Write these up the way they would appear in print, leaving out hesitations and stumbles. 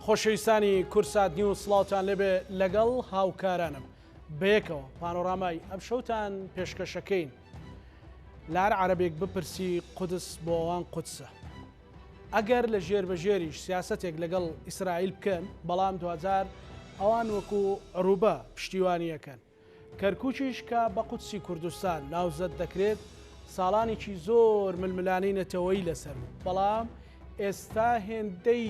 خۆشەویستانی کوردسات نیوز سڵاوتان لێبێ لەگەڵ هاوکارانم بەیەکەوە پانۆرامای ئەمشەوتان پێشکەشەکەین لە هەر عەرەبێک بپرسی قودس بۆ ئەوان قودسە ئەگەر لە ژێر بە ژێریش سیاسەتێک لەگەڵ ئیسرائیل بکەن بەڵام دواجار ئەوان وەکو عروبە پشتیوانیەکەن کەرکوکیش کە بە قودسی کوردستان ناوزەد دەکرێت، ساڵانێکی زۆر ململانێی نەتەوەیی لەسەر بوو، بەڵام ئێستا هێندەی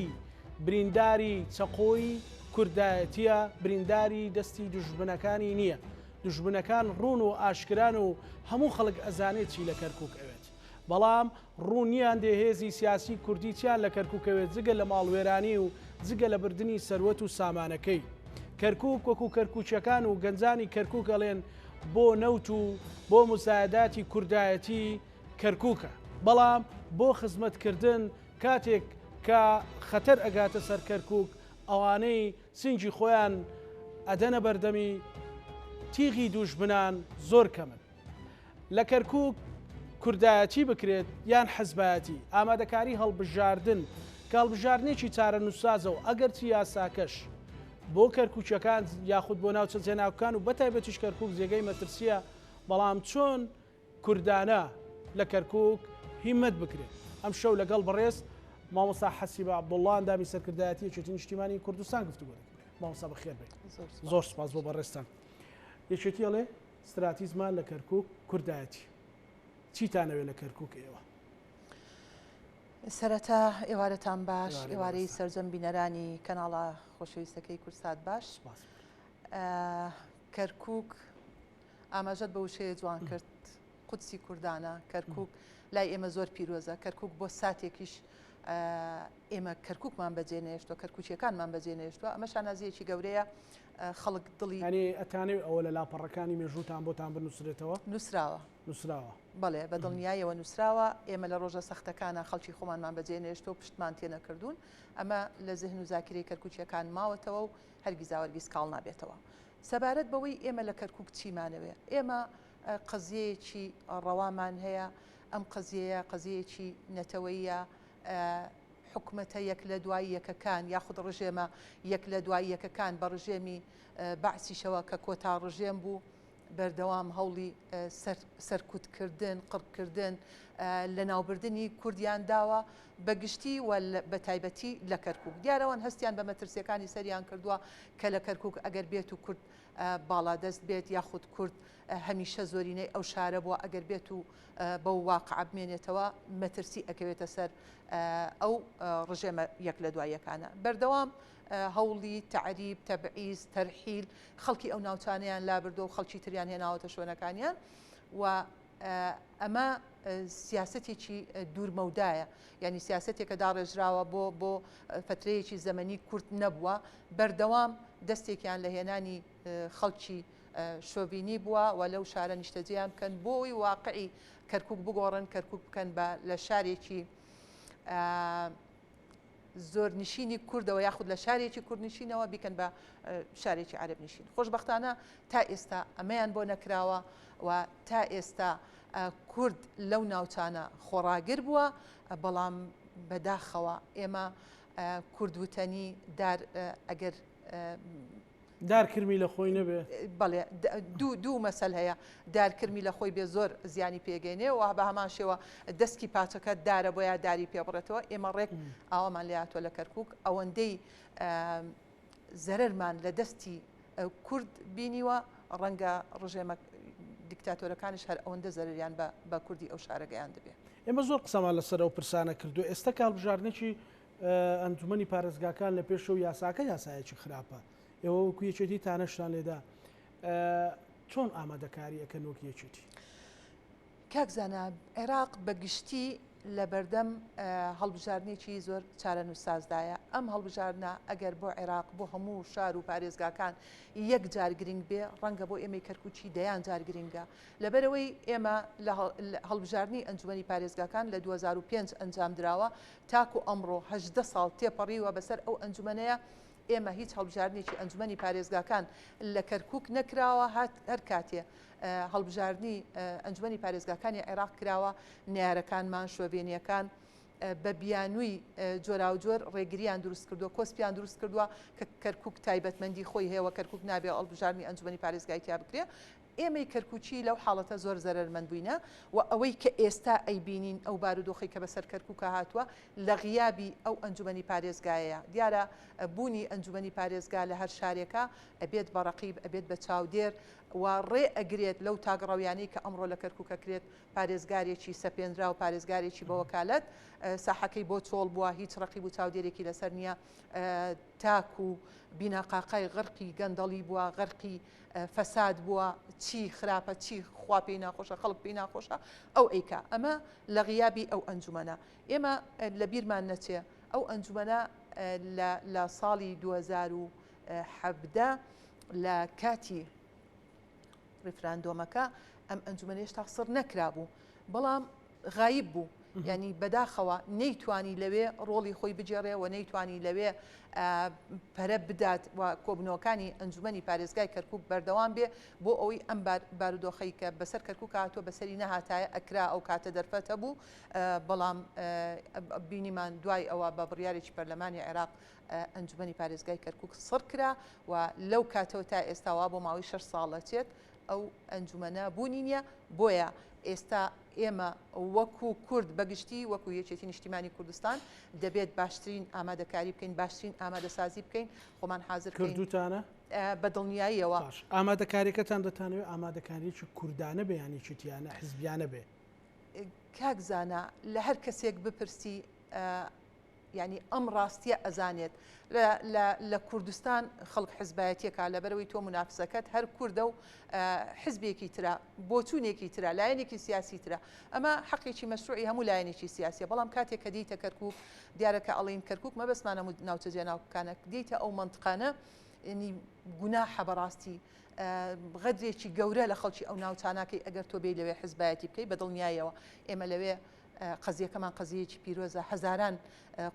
برینداری چەقۆی کوردایەتییە، برینداری دەستی دوژمنەکانی نییە. دوژمنەکان ڕوون و ئاشکران و هەموو خەڵک ئەزانێت چی لە کەرکوک ئەوێت. بەڵام ڕوون نییە هەندێ هێزی سیاسی کوردی چیان لە کەرکوک ئەوێت جگە لە ماڵوێرانی و جگە لە بردنی سەروەت و سامانەکەی. کەرکوک وەکو کەرکوکیەکان و گەنجانی کەرکوک ئەڵێن بۆ نەوت و بۆ موزایەداتی کوردایەتی کەرکوکە. بەڵام بۆ خزمەت کردن کاتێک کە خەتەر ئەگاتە سەر کەرکوک ئەوانەی سنگی خۆیان ئەدەنە بەردەمی تیغی دووژمنان زۆر کەمن. لە کەرکوک کوردایەتی بکرێت یان حزبایەتی، ئامادەکاری هەڵبژاردن کە هەڵبژاردنێکی چارەنووسسازە و ئەگەرچی یاساکەش بۆ کەرکوکیەکان یاخود بۆ ناوچە جێناکۆکان و بەتایبەتیش کەرکوک جێگەی مەترسیە، بەڵام چۆن کوردانە لە کەرکوک هیمەت بکرێت؟ ئەمشەو لەگەڵ بەڕێز مامۆستا حەسیبە عەبدوڵڵا ئەندامی سەرکردایەتی یەکێتی نیشتیمانی کوردستان گفتوگۆ دەکەین. مامۆستا بەخێر بێی. زۆر سوپاس بۆ بەڕێزتان. یەکێتی ئەڵێ ستراتیزمان لە کەرکوک کوردایەتی. چیتان ئەوێ لە کەرکوک ئێوە؟ سەرەتا ئێوارەتان باش، ئێوارەی سەرجەم بینەرانی کەناڵە خۆشەویستەکەی کوردسات باش. کەرکوک ئاماژەت بە وشەیە جوان کرد قودسی کوردانە کەرکوک لای ئێمە زۆر پیرۆزە کەرکوک بۆ ساتێکیش ئێمە کەرکوکمان بەجێ نەهێشتووە، کەرکوکییەکانمان بەجێ نەهێشتووە، ئەمە شانازییەکی گەورەیە، خەڵک دڵی. یانی ئەتانەوێ ئەوە لە لاپەڕەکانی مێژووتان بۆتان بنووسرێتەوە؟ نووسراوە. نووسراوە. بەڵێ، بە دڵنیایەوە نووسراوە، ئێمە لە ڕۆژە سەختەکانا خەڵکی خۆمانمان بەجێ نەهێشتووە و پشتمان تێ نەکردوون، ئەمە لە زهن و زاکیرەی کەرکوکییەکان ماوەتەوە و هەرگیزاوهەرگیز کاڵ نابێتەوە. سەبارەت بەوەی ئێمە لە کەرکوک چیمانەوێ، ئێمە قەزیەیەکی ڕەوامان هەیە، ئەم قەزیەیە قەزیەیەکی نەتەوەییە، حکومەتە یەک لە دوای یەکەکان یاخود ڕژێمە یەک لە دوای یەکەکان بە ڕژێمی بەعسیشەوە کە کۆتا ڕژێم بوو بەردەوام هەوڵی سەرکوتکردن، قڕکردن، لەناوبردنی کوردیان داوە بە گشتی و بە تایبەتی لە کەرکوک. دیارە ئەوان هەستیان بە مەترسیەکانی سەریان کردووە کە لە کەرکوک ئەگەر بێت و کورد باڵادەست بێت یاخود کورد هەمیشە زۆرینەی ئەو شارە بووە ئەگەر بێت و بەو واقعە بمێنێتەوە مەترسی ئەکەوێتە سەر ئەو ڕژێمە یەک لە دوای یەکانە. بەردەوام هەوڵی تەعریب، تەبعیز، تەرحیل خەڵکی ئەو ناوچانەیان لابردووە و خەڵکی تریان هێناوەتە شوێنەکانیان و ئەمە سیاسەتێکی دوورمەودایە یعنی سیاسەتێکە داڕێژراوە بۆ بۆ فترەیەکی زەمەنی کورت نەبووە بەردەوام دەستێکیان لە هێنانی خەڵکی شۆڤینی بووە و لەو شارە نیشتەجێیان بکەن بۆی واقعی کەرکک بگۆڕن کەرکک بکەن بە لە شارێکی زۆرنشینی کوردەوە یاخود لە شارێکی کوردنشینەوە بیکەن بە شارێکی عەرەب نشین. خۆشبەختانە تا ئێستا ئەمەیان بۆ نەکراوە و تا ئێستا کورد لەو ناوچانە خۆڕاگر بووە، بەڵام بەداخەوە ئێمە کورد وتەنی دار ئەگەر دار کرمی لە خۆی نەبێ. بەڵێ دوو مەسەل هەیە دار کرمی لە خۆی بێ زۆر زیانی پێگەینێ و بە هەمان شێوە دەسکی پاچەکە دارە بۆیا داری پێ بڕێتەوە ئێمە ڕێک ئاوامان لێ هاتووە لە کەرکک ئەوەندەی زەرەرمان لە دەستی کورد بینیوە ڕەنگە ڕژێمە دیکتاتۆرەکانیش هەر ئەوەندە زەرەریان بە کوردی ئەو شارە گەیاندبێ. ئێمە زۆر قسەمان لەسەر ئەو پرسانە کردووە ئێستا کە هەڵبژاردنێکی ئەنجومەنی پارێزگاکان لە پێشە و یاساکە یاسایەکی خراپە ئێوە وەکو یەکێتی تانەشتان لێدا چۆن ئامادەکاری ئەکەن وەک یەکێتی؟ کاک زانا عێراق بە گشتی لە بەردەم هەڵبژاردنێکی زۆر چارەنووسسازدایە ئەم هەڵبژاردنە ئەگەر بۆ عێراق بۆ هەموو شار و پارێزگاکان یەک جار گرنگ بێ ڕەنگە بۆ ئێمەی کەرکوکی دەیان جار گرنگە لەبەرئەوەی ئێمە لە هەڵبژاردنی ئەنجومەنی پارێزگاکان لە 2005 ئەنجام دراوە تاکو ئەمڕۆ 18 ساڵ تێپەڕیوە بەسەر ئەو ئەنجومەنەیە ئێمە هیچ هەڵبژاردنێکی ئەنجومەنی پارێزگاکان لە کەرکوک نەکراوە هەر کاتێ هەڵبژاردنی ئەنجومەنی پارێزگاکانی عێراق کراوە نەیارەکانمان شۆڤێنیەکان. بە بیانووی جۆراوجۆر ڕێگریان دروست کردووە، کۆسپیان دروست کردووە کە کەرکوک تایبەتمەندی خۆی هەیە و کەرکوک نابێ هەڵبژاردنی ئەنجومەنی پارێزگای تیا بکرێ. ئێمەی کەرکوکی لەو حاڵەتە زۆر زەرەرمەند بووینە و ئەوەی کە ئێستا ئەیبینین ئەو بارودۆخەی کە بەسەر کەرکوکا هاتووە لە غیابی ئەو ئەنجومەنی پارێزگایەیە. دیارە بوونی ئەنجومەنی پارێزگا لە هەر شارێکا ئەبێت بە ڕەقیب، ئەبێت بە چاودێر و ڕێ ئەگرێت لەو تاکڕەویانەی کە ئەمڕۆ لە کەرکوک ئەکرێت. پارێزگارێکی سەپێنراو، پارێزگارێکی بە وەکالەت، ساحەکەی بۆ چۆڵ بووە، هیچ ڕەقیب و چاودێرێکی لەسەر نییە، تاک و بیناقاقای غەرقی گەندەڵی بووە، غەرقی فەساد بووە، چی خراپە، چی خوا پێی ناخۆشە، خەڵک پێی ناخۆشە، ئەو ئەیکا. ئەمە لە غیابی ئەو ئەنجومەنە. ئێمە لە بیرمان نەچێ ئەو ئەنجومەنە لە ساڵی 2017 لە کاتی ڕیفراندۆمەکە ئەم ئەنجومەنە هێشتا سڕ نەکرابوو بەڵام غایب بوو ینی بەداخەوە نەیتوانی لەوێ ڕۆڵی خۆی بگێڕێ و نەیتوانی لەوێ پەرە بدات و کۆبنەوەکانی ئەنجومەنی پارێزگای کەرکک بەردەوام بێ بۆ ئەوەی ئەم بارودۆخەی کە بەسەر کەرکک هاتووە بەسەری نەهاتایە ئەکرا ئەو کاتە دەرفەتە بوو بەڵام بینیمان دوای ئەوە بە بڕیارێکی پەرلەمانی عێراق ئەنجومەنی پارێزگای کەرکوک سڕ کرا و لەو کاتەوە تا ئێستا وا بۆ ماوەی شەش ساڵ ئەچێت ئەو ئەنجومەنە بوونی نییە، بۆیە ئێستا ئێمە وەکو کورد بەگشتی وەکو یەکێتی نیشتیمانی کوردستان دەبێت باشترین ئامادەکاری بکەین، باشترین ئامادەسازی بکەین، خۆمان حازر بکەین. کردووتانە؟ بە دڵنیاییەوە. باش ئامادەکاریەکەتان دەتانەوێت ئامادەکاریەکی کوردانە بێ یان یەکێتیانە حزبیانە بێ؟ کاک زانا لە هەر کەسێک بپرسی یانی ئەم ڕاستیە ئەزانێت لە لە لە کوردستان خەڵک حزبایەتیەکە لەبەرەوەی تۆ منافسەکەت هەر کوردە و حزبێکی ترە بۆچوونێکی ترە لایەنێکی سیاسی ترە ئەمە حەقێکی مەشروعی هەموو لایەنێکی سیاسیە بەڵام کاتێک کە دیتە کەرکک دیارە کە ئەڵین کەرکک مەبەستمان هەموو ناوچە جێناوکانە دیتە ئەو مەنتقانە ینی گوناحە بەڕاستی غەدرێکی گەورە لە خەڵکی ئەو ناوچاناکەی ئەگەر تۆ بێی لەوێ حزبایەتی بکەی بە دڵنیایەوە ئێمە لەوێ قەزیەکەمان قەزیەیەکی پیرۆزە، هەزاران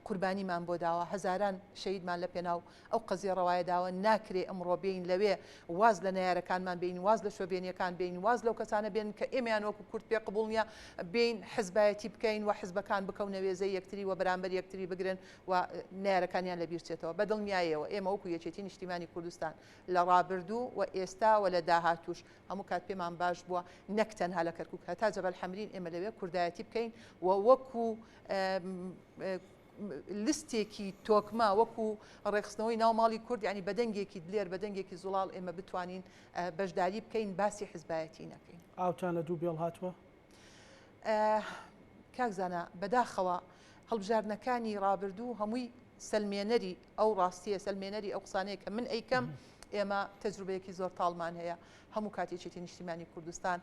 قوربانیمان بۆ داوە، هەزاران شەهیدمان لە پێناو ئەو قەزیە ڕەوایە داوە، ناکرێ ئەمڕۆ بێین لەوێ واز لە نەیارەکانمان بێین، واز لە شۆڤێنیەکان بێین، واز لەو کەسانە بێنن کە ئێمەیان وەکو کورد پێ قبوڵ نیە، بێین حزبایەتی بکەین و حزبەکان بکەونە وێزەی یەکتری و بەرامبەر یەکتری بگرن و نەیارەکانیان لە بیر چێتەوە. بە دڵنیایەوە ئێمە وەکو یەکێتی نیشتیمانی کوردستان لە ڕابردوو و ئێستا و لە داهاتووش هەموو کات پێمان باش بووە نەک تەنها لە کەرکوک هەتا جەبەل حەمرین ئێمە لەوێ کوردایەتی بکەین و وەکو لستێکی تۆکمە وەکو ڕێکخستنەوەی ناو ماڵی کورد ینی بە دەنگێکی دلێر بە دەنگێکی زوڵاڵ ئێمە بتوانین بەشداری بکەین باسی حزبایەتی نەکەین. ئاوتان لە دوو بێڵ هاتووە؟ کاک زانا بەداخەوە هەڵبژاردنەکانی ڕابردوو هەمووی سەلمێنەری ئەو ڕاستیە سەلمێنەری ئەو قسانەیە کە من ئەیکەم ئێمە تەجروبەیەکی زۆر تاڵمان هەیە هەموو کات یەکێتی نیشتیمانی کوردستان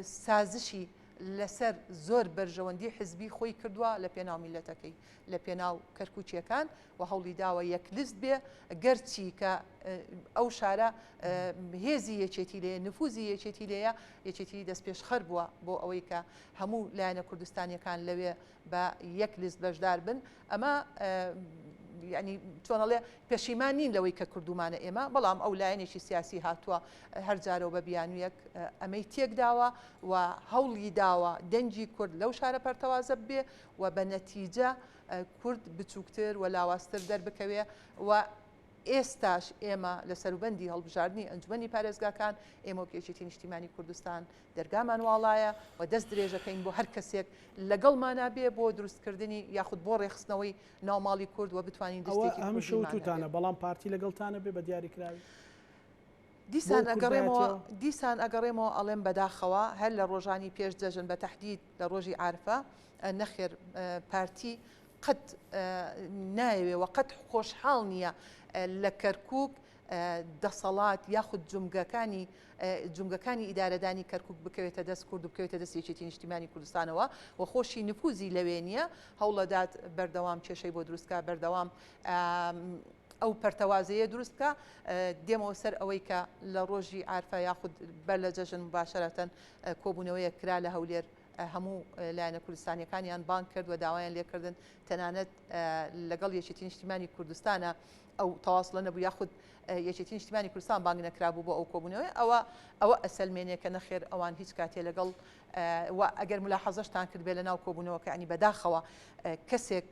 سازشی لەسەر زۆر بەرژەوەندی حزبی خۆی کردووە لە پێناو میلەتەکەی لە پێناو کەرکوچیەکان و هەوڵی داوە یەک لیست بێ گەرچی کە ئەو شارە هێزی یەکێتی لێ نفوزی یەکێتی لێیە یەکێتی دەستپێشخەر بووە بۆ ئەوەی کە هەموو لایەنە کوردستانیەکان لەوێ بە یەک لیست بەشدار بن ئەمە ینی چۆنەڵێ پەشیمان نین لەوەی کە کردومانە ئێمە بەڵام ئەو لایەنێکی سیاسی هاتووە هەر جارەوە بە بیانوویەک ئەمەی تێکداوە و هەوڵی داوە دەنگی کورد لەو شارە پەرتەوازە بێ و بە نەتیجە کورد بچووکتر و لاوازتر دەربکەوێ و ئێستاش ئێمە لە سەروبەندی هەڵبژاردنی ئەنجومەنی پارێزگاکان ئێمە وەک یەکێتی نیشتیمانی کوردستان دەرگامان واڵایە و دەست درێژەکەین بۆ هەر کەسێک لەگەڵمانا بێ بۆ دروستکردنی یاخود بۆ ڕێکخستنەوەی ناوماڵی کورد و بتوانین ئەوە لیستێکی هەمیشە کوردیمان هەبێ. وتوتانە بەڵام پارتی لەگەڵتانە بێ بە دیاریکراوی؟ دیسان بۆ ئەگەڕێمەوە کوردایەتیەوە؟ دیسان ئەگەڕێمەوە ئەڵێم بەداخەوە هەر لە ڕۆژانی پێش جەژن بە تەحدید لە ڕۆژی عارفە نەخێر پارتی قەت نایەوێ و قەت خۆشحاڵ نییە لە کەرکوک دەسەڵات یاخود جومگەکانی جومگەکانی ئیدارەدانی کەرکوک بکەوێتە دەست کورد و بکەوێتە دەست یەکێتی نیشتیمانی کوردستانەوە و خۆشی نفوزی لەوێ نییە هەوڵەدات بەردەوام کێشەی بۆ دروستکە بەردەوام ئەو پەرتەوازەیە دروست بکە دێمەوە سەر ئەوەی کە لە ڕۆژی عارفە یاخود بەر لە جەژن مباشرەتەن کۆبوونەوەیەک کرا لە هەولێر. هەموو لایەنە کوردستانیەکانیان بانگ کرد و داوایان لێکردن تەنانەت لەگەڵ یەکێتی نیشتیمانی کوردستانە ئەو تەواسڵە نەبوو یاخود یەکێتی نیشتیمانی کوردستان بانگ نەکرابوو بۆ ئەو کۆبوونەوەی ئەوە ئەوە ئەسەلمێنێ کە نەخێر ئەوان هیچ کاتێ لەگەڵ و ئەگەر ملاحەزەشتان کرد بێ لە ناو کۆبوونەوەکە ینی بەداخەوە کەسێک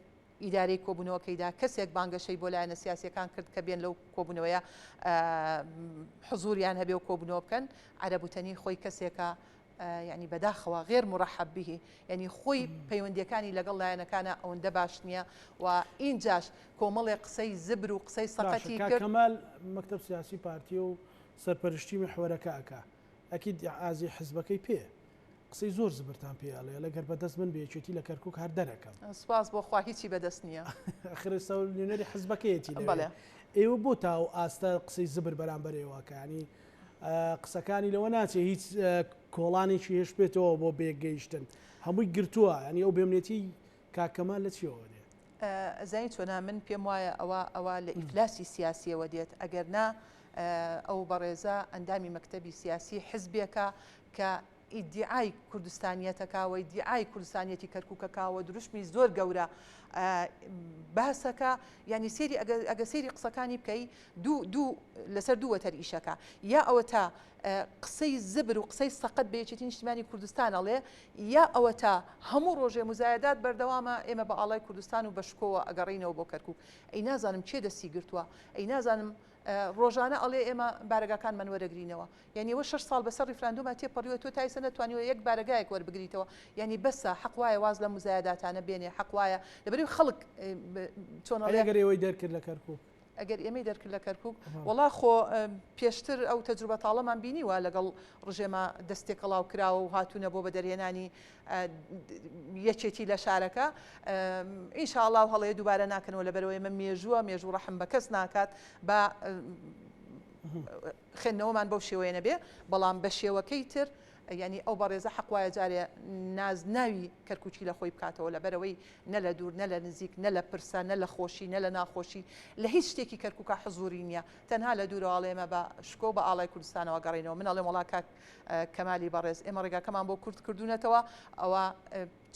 ئیدارەی کۆبوونەوەکەیدا کەسێک بانگەشەی بۆ لایەنە سیاسیەکان کرد کە بێن لەو کۆبوونەوەیە حزوریان هەبێ و کۆبوونەوە بکەن عەرەب وتەنی خۆی کەسێکە یانی بەداخەوە غیر مرحب به یانی خۆی پەیوەندیەکانی لەگەڵ لایەنەکانە ئەوەندە باش نییە و ئینجاش کۆمەڵێ قسەی زبر و قسەی سەقەتی کرد. کەمال مەکتەب سیاسی پارتیە و سەرپەرشتی میحوەرەکە ئەکا ئەکید ئیعازی حزبەکەی پێیە قسەی زۆر زبرتان پێ ئەڵێ ئەڵێ گەر بەدەست من بێ یەکێتی لە کەرکوک هەر دەرەکەم. سوپاس بۆ خوا هیچی بەدەست نییە. ئەخر ئێستا نوێنەری حزبەکەیەتی لەوێ. ئێوە بۆ تا ئەو ئاستە قسەی زبر بەرامبەر ئێوە ئەکا یانی قسەکانی لەوە ناچێ هیچ کۆڵانێکی هێشتبێتەوە بۆ بەیەکگەیشتن هەمووی گرتووە یانی ئەو بێمنێتی کاک کەمال لە چیەوە دێ؟ ئەزانی چۆنە من پێم وایە ئەوە ئەوە لە ئیفلاسی سیاسیەوە دێت ئەگەر نا ئەو بەڕێزە ئەندامی مەکتەبی سیاسی حزبێکە کە ئیدیعای کوردستانیەتەکە و ئیدیعای کوردستانیەتی کەرکوکەکە و دروشمی زۆر گەورە باسەکە یعنی سێری ئەگە سێری قسەکانی بکەی دوو دوو لەسەر دوو وەتەر ئیشەکە یا ئەوەتا قسەی زبر و قسەی سەقەت بە یەکێتی نیشتیمانی کوردستان ئەڵێ یا ئەوەتا هەموو ڕۆژێ موزایەدات بەردەوامە ئێمە بە ئاڵای کوردستان و بە شکۆوە ئەگەڕێینەوە بۆ کەرکوک ئەی نازانم کێ دەستی گرتووە ئەی نازانم ڕۆژانە ئەڵێ ئێمە بارەگاکانمان وەرەگرینەوە یانی ئەوە شەش ساڵ بەسەر ڕیفراندۆما تێپەڕیوە تۆ تا ئێستا نەتوانیوە یەک بارەگایەک وەربگریتەوە یانی بەسە حەق وایە واز لەم موزایەداتانە بێنێ حەق وایە لەبەرئەوەی خەڵک چۆن ئەڵێ ئەگەر ئێوەی دەرکرد لە کەرکوک ئەگەر ئێمەی دەرکرد لە کەرکوک وەڵا خۆ پێشتر ئەو تەجروبە تاڵەمان بینیوە لەگەڵ ڕژێمە دەست تێکەڵاو کراوە و هاتوونە بۆ بەدەرهێنانی یەکێتی لە شارەکە ئینشاءڵا و هەڵەیە دووبارە ناکەنەوە لەبەرەوە ئێمە مێژووە مێژوو ڕەحم بە کەس ناکات بە خوێندنەوەمان بەو شێوەیە نەبێ بەڵام بە شێوەکەی تر یانی ئەو بەڕێزە حەق وایە جارێ نازناوی کەرکوکی لە خۆی بکاتەوە لەبەرئەوەی نە لە دوور نە لە نزیک نە لە پرسە نە لە خۆشی نە لە ناخۆشی لە هیچ شتێکی کەرکوکا حزوری نیە تەنها لە دوورەوە ئەڵێ ئێمە بە شکۆ و بە ئاڵای کوردستانەوە گەڕێینەوە من ئەڵێم وەڵا کاک کەمالی بەڕێز ئێمە ڕێگاکەمان بۆ کورت کردوونەتەوە ئەوە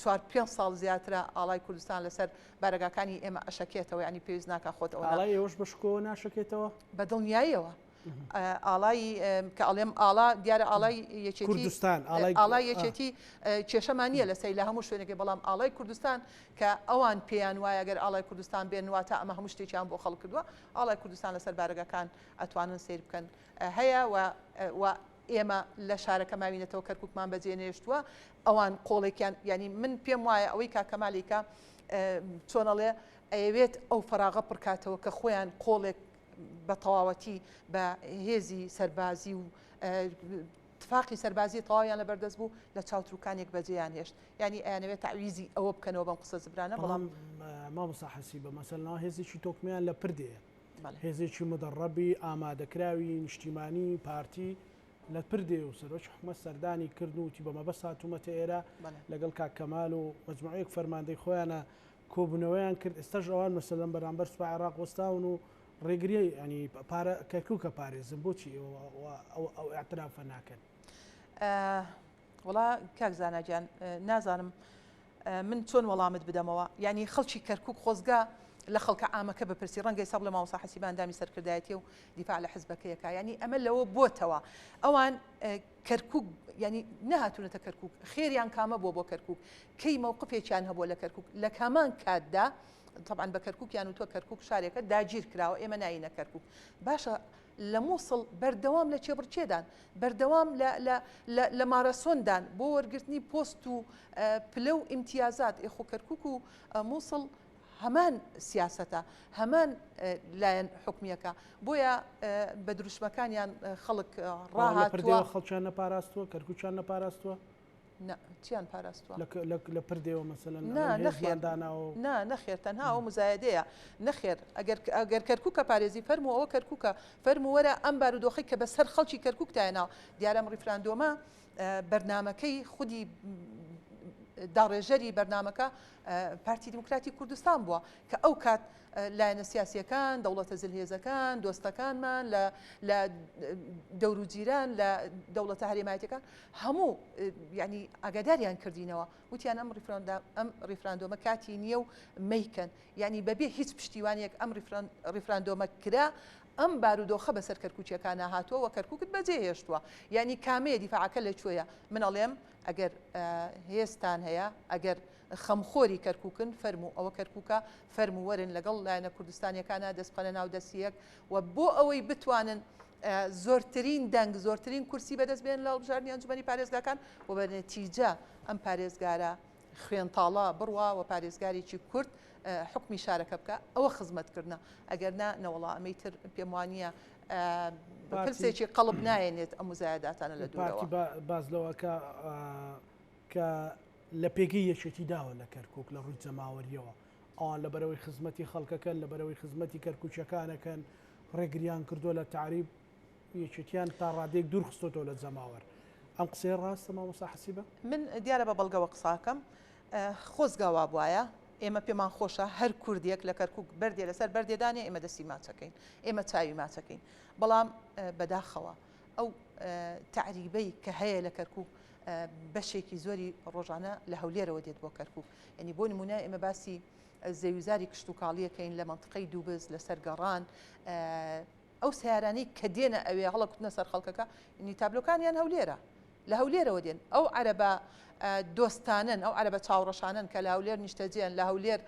چوار پێنج ساڵ زیاترە ئاڵای کوردستان لەسەر بارەگاکانی ئێمە ئەشەکێتەوە یانی پێویست ناکا خۆت ئەوە ئاڵای ئێوەش بە شکۆوە ناشەکێتەوە؟ بە دڵنیاییەوە ئاڵای کە ئەڵێم ئاڵا دیارە ئاڵای یەکێتی کوردستان ئاڵای یەکێتی کێشەمان نییە لەسەری لە هەموو شوێنێکی بەڵام ئاڵای کوردستان کە ئەوان پێیان وایە گەر ئاڵای کوردستان بێن واتە ئەمە هەموو شتێکیان بۆ خەڵک کردووە ئاڵای کوردستان لەسەر بارەگاکان ئەتوانن سەیر بکەن هەیە و و ئێمە لە شارەکە ماوینەتەوە کەرکوکمان بەجێ نێشتووە ئەوان قۆڵێکیان یعنی من پێم وایە ئەوەی کاک کەمالیکە چۆنەڵێ ئەیەوێت ئەو فەراغە پڕکاتەوە کە خۆیان قۆڵێک بە تەواوەتی بە هێزی سەربازی و تفاقی سەربازی تەواویان لەبەردەست بوو لە چاوتروکانێک بەجێیان هێشت یانی ئەیانەوێت تەعویزی ئەوە بکەنەوە بەم قسە زبرانە بەڵام مامۆستا حەسیبە مەسەلەن هێزێکی تۆکمەیان لە پردێ هێزێکی مدەڕەبی ئامادەکراوی نیشتیمانی پارتی لە پردێ و سەرۆکی حکومەت سەردانی کردن و وتی بە مەبەست هاتوومەتە ئێرە لەگەڵ کاک کەمال و مەجموعەیەک فەرماندەی خۆیانە کۆبوونەوەیان کرد ئێستاش ئەوان مەسەلەن بەرامبەر سوپای عێراق وەستاون و ڕێگری ینی پارە کەرکوکە پارێزن بۆچی ئەو ئەو ئاعترافە ناکەن؟ وڵا کاک زانا گیان نازانم من چۆن وەڵامت بدەمەوە یعنی خەڵکی کەرکک خۆزگا لە خەڵکە عامەکە بپرسی ڕەنگە سەب لە مامۆستا حەسیبە ئەندامی سەرکردایەتی و دیفاع لە حزبەکەیەکە یعنی ئەمە لەوە بۆتەوە ئەوان کەرکک یعنی نەهاتوونەتە کەرکک خێریان کامە بووە بۆ کەرکک کەی مەوقفێکیان هەبووە لە کەرکک لە کامان کاتدا طبعا بە کەرککیان وتوە کەرکک شارێکە داگیر کراوە ئێمە نایینە کەرکک باشە لە موسڵ بەردەوام لە کێبڕکێدان، بەردەوام لە لە لە لە ماراسۆندان بۆ وەرگرتنی پۆست و پلە و ئیمتیازات، ئێ خۆ کەرکوک و موسڵ هەمان سیاسەتە، هەمان لایەن حکومییەکە، بۆیە بە دروشمەکانیان خەڵک ڕاهاتووە. لە پردێوە خەڵکیان نەپاراستووە، کەرکوکیان نەپاراستووە؟ نا چیان پاراستوە؟ لە پردێوە مەسەلەن نا نەخێر داناوە نا نەخێر تەنها ئەوە مزایەدەیە نەخێر ئەگەر ئەگەر کەرکوکە پارێزی فەرموو ئەوە کەرکوکە فەرموو وەرە ئەم بارودۆخەی کە بەسەر خەڵکی کەرکوک تایەناوە دیارە ئەم ڕیفراندۆمە بەرنامەکەی خودی. داڕێژەری بەرنامەکە پارتی دیموکراتی کوردستان بووە کە ئەو کات لایەنە سیاسیەکان، دەوڵەتە زلهێزەکان، دۆستەکانمان لە لە دەوروجیران لە دەوڵەتە هەرێمایەتەکان هەموو یعنی ئاگاداریان کردینەوە وتیان ئەم ڕیفراندا ئەم ڕیفراندۆمە کاتی نییە و مەیکەن یعنی بەبێ هیچ پشتیوانێک ئەم ڕیفراندۆمە کرا ئەم بارودۆخە بەسەر کەرکوکیەکانا هاتووە وە کەرکوکت بەجێ هێشتووە یانی کامەیە دیفاعەکە لە کوێیە من ئەڵێم ئەگەر هێزتان هەیە ئەگەر خەمخۆری کەرکوکن فەرموو ئەوە کەرکوکە فەرموو وەرن لەگەڵ لایەنە کوردستانیەکانا دەست بخەنە ناو دەستی یەک و بۆ ئەوەی بتوانن زۆرترین دەنگ زۆرترین کورسی بەدەست بێن لە هەڵبژاردنی ئەنجومەنی پارێزگاکان و بە نەتیجە ئەم پارێزگارە خوێنتاڵە بڕوا و پارێزگارێکی کورد حوکمی شارەکە بکا ئەوە خزمەت کردنە ئەگەر نا نەوەڵا ئەمەی تر پێم وانییە پرسێکی قەڵب نایەنێت ئەم مزایەداتانە لە دوورەوە. پارتی باس لەوە کە کە لە پێگەی یەکێتی داوە لە کەرکک لە ڕووی جەماوەریەوە ئەوان لە بەرەوەی خزمەتی خەڵکەکەن لە بەرەوەی خزمەتی کەرکوچەکانەکەن ڕێگریان کردووە لە تعریب یەکێتیان تا ڕادەیەک دوور خستۆتەوە لە جەماوەر. ئەم قسەیە ڕاستە مامۆستا حەسیبە؟ من دیارە بە بەڵگەوە قساکەم. خۆزگا وابوایە. ئێمە پێمان خۆشە هەر کوردێک لە کەرکوک بەردێ لەسەر بەردێ دانێ ئێمە دەستی ماچەکەین. ئێمە چاوی ماچەکەین. بەڵام بەداخەوە ئەو تەعریبەی کە هەیە لە کەرکوک بەشێکی زۆری ڕۆژانە لە هەولێرەوە دێت بۆ کەرکوک. یعنی بۆ نمونە ئێمە باسی زەویوزاری کشتوکاڵیەکەین لە مەنتقەی دووبز لەسەر گەڕان ئەو سەیارانەی کە دێنە ئەوێ هەڵەکوتنە سەر خەڵکەکە نی تابلۆکانیان هەولێرە لە هەولێرەوە دێن ئەو عەرەبە دۆستانەن ئەو عەرەبە چاوڕەشانەن کە لە هەولێر نیشتەجێن لە هەولێر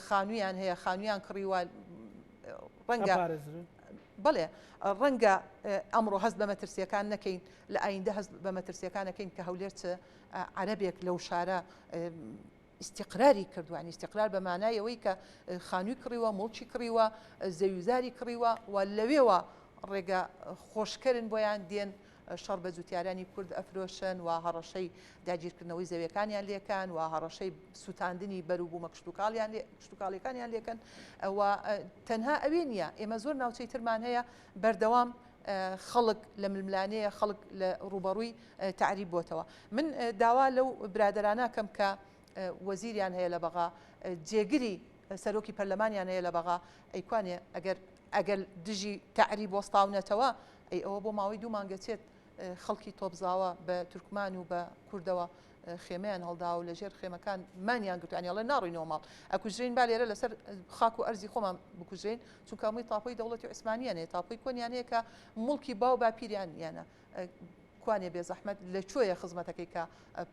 خانوویان هەیە خانوویان کڕیوە ڕەنگە بەڵێ ڕەنگە ئەمڕۆ هەست بە مەترسیەکان نەکەین لە ئایندە هەست بە مەترسیەکان نەکەین کە هەولێر چ عەرەبێک لەو شارە ئیستیقراری کردووە، یانی ئیستیقرار بە مانای ئەوەی کە خانووی کڕیوە، موڵکی کڕیوە، زەویوزاری کڕیوە و لەوێوە ڕێگە خۆشکەرن بۆیان دێن شەڕ بە جوتیارانی کورد ئەفرۆشن و هەڕەشەی داگیرکردنەوەی زەویەکانیان لێکەن و هەڕەشەی سووتاندنی بەروبوومە کشتوکاڵیان کشتوکاڵیەکانیان لێکەن و تەنها ئەوێ نییە ئێمە زۆر ناوچەی ترمان هەیە بەردەوام خەڵک لە ململانێیە خەڵک لە ڕووبەڕووی تەعریب بۆتەوە. من داوا لەو برادەرانە کەم کە وەزیریان هەیە لە بەغا، جێگری سەرۆکی پەرلەمانیان هەیە لە بەغا، ئەی کوانێ ئەگەر ئەگەر دژی تەعریب وەستاونەتەوە، ئەی ئەوە بۆ ماوەی دوو مانگە چێت خەڵکی تۆپزاوە بە تورکمان و بە کوردەوە خێمەیان هەڵداوە و لەژێر خێمەکان مانیان گرتووە، یانی ئەڵێن ناڕۆینەوە ماڵ، ئەکوژرێین با لێرە لەسەر خاک و ئەرزی خۆمان بکوژرێین، چونکە هەمووی تاپۆی دەوڵەتی عوسمانیان هەیە، تاپۆی کۆنیان هەیە کە موڵکی باو باپیریان یانە. کوانێ بێزەحمەت لە کوێیە خزمەتەکەی کە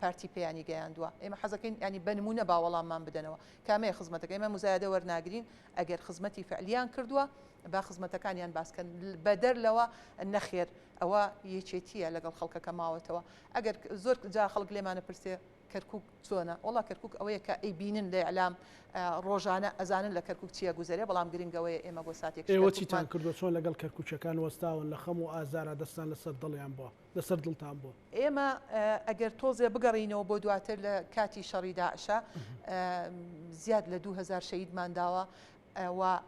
پارتی پێیانی گەیاندووە؟ ئێمە حەزەکەین یانی بە نموونە با وەڵاممان بدەنەوە کامەیە خزمەتەکە؟ ئێمە موزایەدە وەرناگرین ئەگەر خزمەتی فعلیان کردووە با خزمەتەکانیان باس کەن بەدەر لەوە نەخێر ئەوە یەکێتییە لەگەڵ خەڵکەکە ماوەتەوە ئەگەر زۆر جا خەڵک لێمانە پرسێ کەرکوک چۆنە؟ وەڵا کەرکوک ئەوەیە کە ئەیبینن لە ئیعلام ڕۆژانە ئەزانن لە کەرکوک چی ئەگوزەرێ بەڵام گرنگ ئەوەیە ئێمە بۆ ساتێکیش ئێوە چیتان کەرکوکمان. کردووە چۆن لەگەڵ کەرکوکیەکان وەستاون لە خەم و ئازارا دەستان لەسەر دڵیان بووە لەسەر دڵتان بووە؟ ئێمە ئەگەر تۆزێ بگەڕێینەوە بۆ دواتر لە کاتی شەڕی داعشا زیاد لە 2000 شەهیدمان داوە و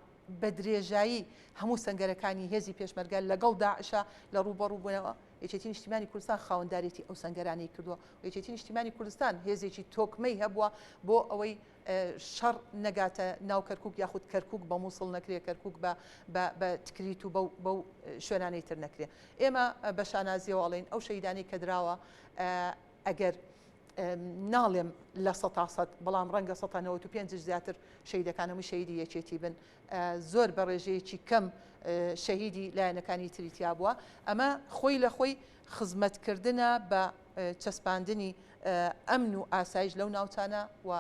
بە درێژایی هەموو سەنگەرەکانی هێزی پێشمەرگە لەگەڵ داعشا لە ڕووبەڕوو بوونەوە، یەکێتی نیشتیمانی کوردستان خاوەندارێتی ئەو سەنگەرانەی کردووە و یەکێتی نیشتیمانی کوردستان هێزێکی تۆکمەی هەبووە بۆ ئەوەی شەڕ نەگاتە ناو کەرکوک یاخود کەرکوک بە موسڵ نەکرێ کەرکوک بە بە تکریت و بەو شوێنانەی تر نەکرێ ئێمە بە شانازیەوە ئەڵێین ئەو شەهیدانەی کە دراوە ئەگەر ناڵێم لە سەتا سەد بەڵام ڕەنگە سەتا نەوەت و پێنجش زیاتر شەهیدەکان هەمووی شەهیدی یەکێتی بن زۆر بە ڕێژەیەکی کەم شەهیدی لایەنەکانی تری تیا بووە ئەمە خۆی لە خۆی خزمەتکردنە بە چەسپاندنی ئەمن و ئاسایش لەو ناوچانە و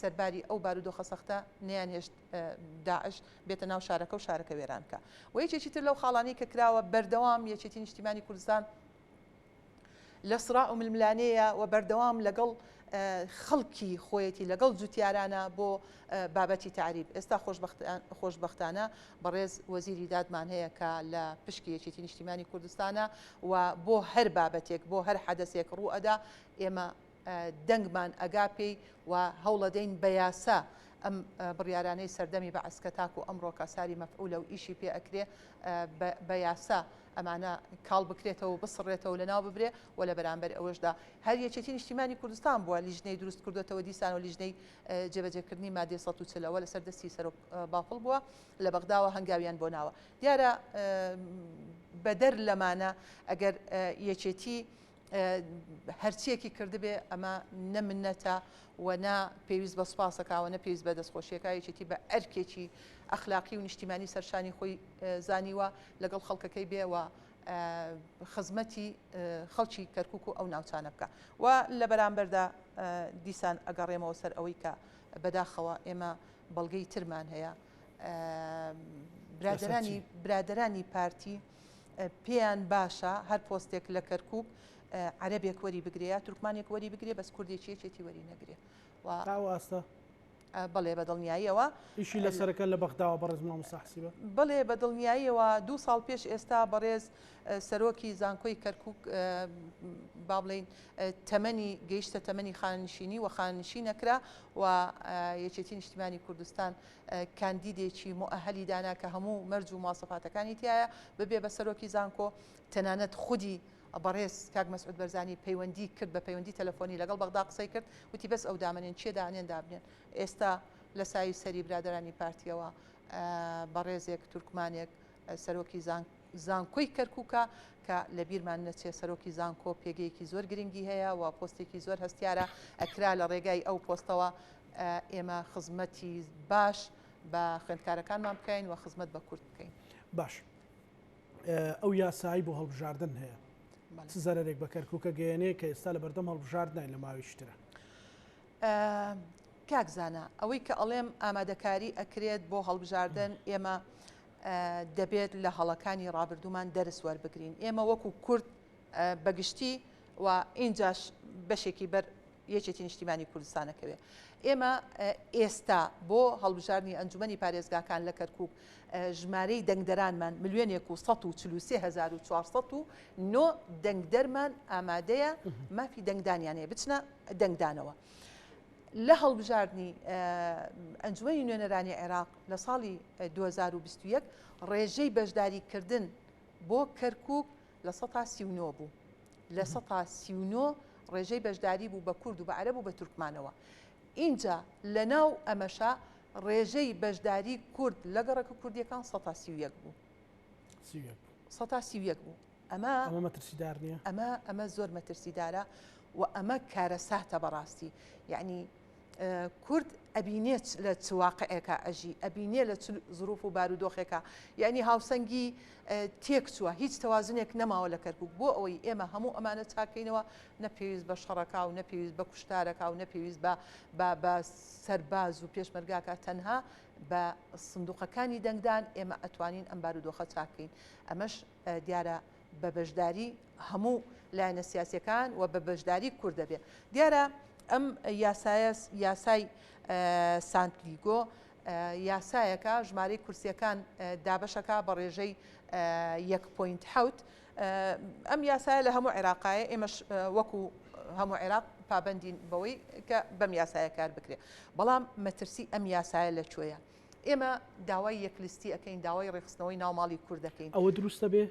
سەرباری ئەو بارودۆخە سەختە نەیانهێشت داعش بێتە ناو شارەکە و شارەکە وێران بکا و یەکێکی تر لەو خاڵانەی کە کراوە بەردەوام یەکێتی نیشتیمانی کوردستان لە سڕاع و ململانێیە و بەردەوام لەگەڵ خەڵکی خۆیەتی لەگەڵ جوتیارانە بۆ بابەتی تەعریب. ئێستا خۆشبەختانە بەڕێز وەزیری دادمان هەیە کە لە پشکی یەکێتی نیشتیمانی کوردستانە و بۆ هەر بابەتێک بۆ هەر حەدەسێک ڕوو ئەدا ئێمە دەنگمان ئەگا پێی و هەوڵەدەین بە یاسا ئەم بڕیارانەی سەردەمی بەعس کە تاکو ئەمڕۆکە ساری مەفعولە و ئیشی پێ ئەکرێ بە یاسا. ئەمانە کاڵ بکرێتەوە و بسڕێتەوە و لەناو ببرێ و لە بەرامبەر ئەوەشدا هەر یەکێتی نیشتیمانی کوردستان بووە لیژنەی دروست کردوێتەوە دیسان و لیژنەی جێبەجێکردنی مادەی 140 ەوە لەسەر دەستی سەرۆک بافڵ بووە لە بەغداوە هەنگاویان بۆ ناوە دیارە بەدەر لەمانە ئەگەر یەکێتی هەرچیەکی کردبێ ئەمە نە منەتە و نە پێویست بە سوپاسەکە و نە پێویست بە دەستخۆشیەکە یەکێتی بە ئەرکێکی ئەخلاقی و نیشتیمانی سەرشانی خۆی زانیوە لەگەڵ خەڵکەکەی بێ و خزمەتی خەڵکی کەرکک و ئەو ناوچانە بکە و لە بەرامبەردا دیسان ئەگەڕێمەوە سەر ئەوەی کە بەداخەوە ئێمە بەڵگەی ترمان هەیە برادرانی برادرانی پارتی پێیان باشە هەر پۆستێک لە کەرکوک عەرەبێک وەری بگرێ یا تورکمانێک وەری بگرێ بەس کوردێکی یەکێتی وەری نەگرێ و تا ئەو ئاستە؟ بەڵێ بە دڵنیاییەوە. ئیشی لەسەرەکە لە بەغداوە بەڕێز مامۆستا حسیبە؟ بەڵێ بە دڵنیاییەوە دوو ساڵ پێش ئێستا بەڕێز سەرۆکی زانکۆی کەرکوک با بڵێین تەمەنی گەیشتە تەمەنی خانەنشینی و خانەنشین نەکرا و یەکێتی نیشتیمانی کوردستان کاندیدێکی موئەهەلی دانا کە هەموو مەرج و مواسەفاتەکانی تیایە ببێ بە سەرۆکی زانکۆ، تەنانەت خودی بەڕێز کاک مەسعود بەرزانی پەیوەندی کرد بە پەیوەندی تەلەفۆنی لەگەڵ بەغدا قسەی کرد وتی بەس ئەو دامەنێن کێ دانێن دابنێن ئێستا لە سایەی سەری برادەرانی پارتیەوە بەڕێزێک تورکمانێک سەرۆکی زانکۆی کەرکوکە کە لە بیرمان نەچێ سەرۆکی زانکۆ پێگەیەکی زۆر گرنگی هەیە و پۆستێکی زۆر هەستیارە ئەکرا لە ڕێگای ئەو پۆستەوە ئێمە خزمەتی باش بە خوێندکارەکانمان بکەین و خزمەت بە کورد بکەین. باش ئەو یاسایی بۆ هەڵبژاردن هەیە چ زەرەرێک بە کەرکووکە گەیەنێ کە ئێستا لە بەردەم هەڵبژاردنین لە ماوەیەکی ترە؟ کاک زانا ئەوەی کە ئەڵێم ئامادەکاری ئەکرێت بۆ هەڵبژاردن ئێمە دەبێت لە هەڵەکانی ڕابردوومان دەرس وەربگرین ئێمە وەکو کورد بەگشتی و ئینجاش بەشێکی بەر یەکێتی نیشتیمانی کوردستان ئەکەوێ. ئێمە ئێستا بۆ هەڵبژاردنی ئەنجومەنی پارێزگاکان لە کەرکوک ژمارەی دەنگدەرانمان ملیۆنێک و 143409 دەنگدەرمان ئامادەیە مافی دەنگدانیان هەیە بچنە دەنگدانەوە. لە هەڵبژاردنی ئەنجومەنی نوێنەرانی عێراق لە ساڵی 2021 ڕێژەی بەشداریکردن بۆ کەرکوک 39% بوو. 39% ڕێژەی بەشداری بوو بە کورد و بە عەرەب و بە تورکمانەوە. ئینجا لەناو ئەمەشا ڕێژەی بەشداری کورد لە گەڕەکە کوردییەکان 31% بوو. 31 بوو. 31% بوو. ئەمە ئەمە مەترسیدار نییە؟ ئەمە ئەمە زۆر مەترسیدارە و ئەمە کارەساتە بەڕاستی. یەعنی کورد ئەبینێ لە چ واقعێکا ئەژی، ئەبینێ لە چ زروف و بارودۆخێکا، یەعنی هاوسەنگی تێک چووە، هیچ تەوازنێک نەماوە لە کەرکوک، بۆ ئەوەی ئێمە هەموو ئەمانە چاککەینەوە نە پێویست بە شەڕەکا و نە پێویست بە کوشتارەکا و نە پێویست بە بە بە سەرباز و پێشمەرگاکا، تەنها بە سندوقەکانی دەنگدان ئێمە ئەتوانین ئەم بارودۆخە چاککەین، ئەمەش دیارە بە بەشداری هەموو لایەنە سیاسیەکان و بە بەشداری کورد دەبێ. دیارە ئەم یاسایە یاسای سانتلیگۆ یاسایەکە ژمارەی کورسیەکان دابەشەکە بە ڕێژەی یەک point حەوت. ئەم یاسایە لە هەموو عێراقایە ئێمەش وەکو هەموو عێراق پابەندین بەوەی کە بەم یاسایە کار بکرێ. بەڵام مەترسی ئەم یاسایە لە کوێیە؟ ئێمە داوای یەک لیستی ئەکەین، داوای ڕێکخستنەوەی ناو ماڵی کورد ئەکەین. ئەوە دروست دەبێ؟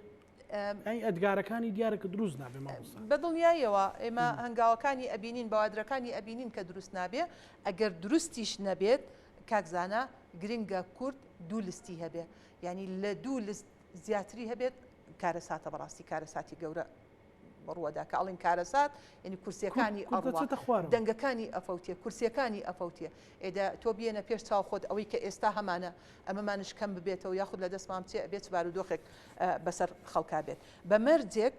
ئەی ئەدگارەکانی دیارە کە دروست نابێ مامۆستا. بە دڵنیاییەوە ئێمە هەنگاوەکانی ئەبینین، بەوادرەکانی ئەبینین کە دروست نابێ، ئەگەر دروستیش نەبێت کاک زانا گرنگە کورد دوو لستی هەبێ، یانی لە دوو لست زیاتری هەبێت کارەساتە بەڕاستی کارەساتی گەورە. ڕووەدا کە ئەڵێن کارەسات یعنی کورسیەکانی ئەڕوا دەنگەکانی ئەفەوتێ کورسیەکانی ئەفەوتێ ئێدە تۆ بیەنە پێش چاو خۆت ئەوەی کە ئێستا هەمانە ئەمەمانش کەم ببێتەوە یاخود لە دەستمان بچێ ئەبێ چ بارودۆخێک بەسەر خەڵکا بێت بە مەرجێک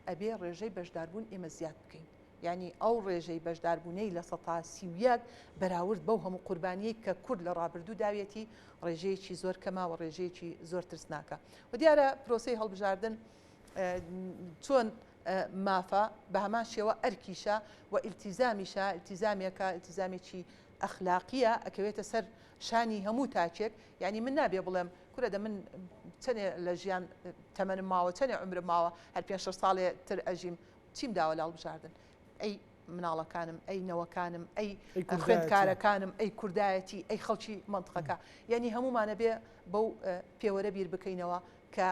ئەبێ ڕێژەی بەشداربوون ئێمە زیاد بکەین یعنی ئەو ڕێژەی بەشداربوونەی 31% بەراورد بەو هەموو قوربانیەی کە کورد لە ڕابردوو داوێتی ڕێژەیەکی زۆر کەمە و ڕێژەیەکی زۆر ترسناکە و دیارە پرۆسەی هەڵبژاردن چۆن مافە بە هەمان شێوە ئەرکیشە و ئیلتیزامیشە، ئیلتیزامێکە، ئیلتیزامێکی ئەخلاقییە ئەکەوێتە سەر شانی هەموو تاکێک، یانی من نابێ بڵێم کورە دە من چەنێ لە ژیان تەمەنم ماوە، چەنێ عومرم ماوە، هەر پێنج شەش ساڵێ تر ئەژیم، چیم داوە لە هەڵبژاردن؟ ئەی مناڵەکانم، ئەی نەوەکانم، ئەی خوێندکارەکانم، ئەی کوردایەتی، ئەی خەڵکی مەنتقەکە، یانی هەموومان ئەبێ بەو پێوەرە بیر بکەینەوە. کە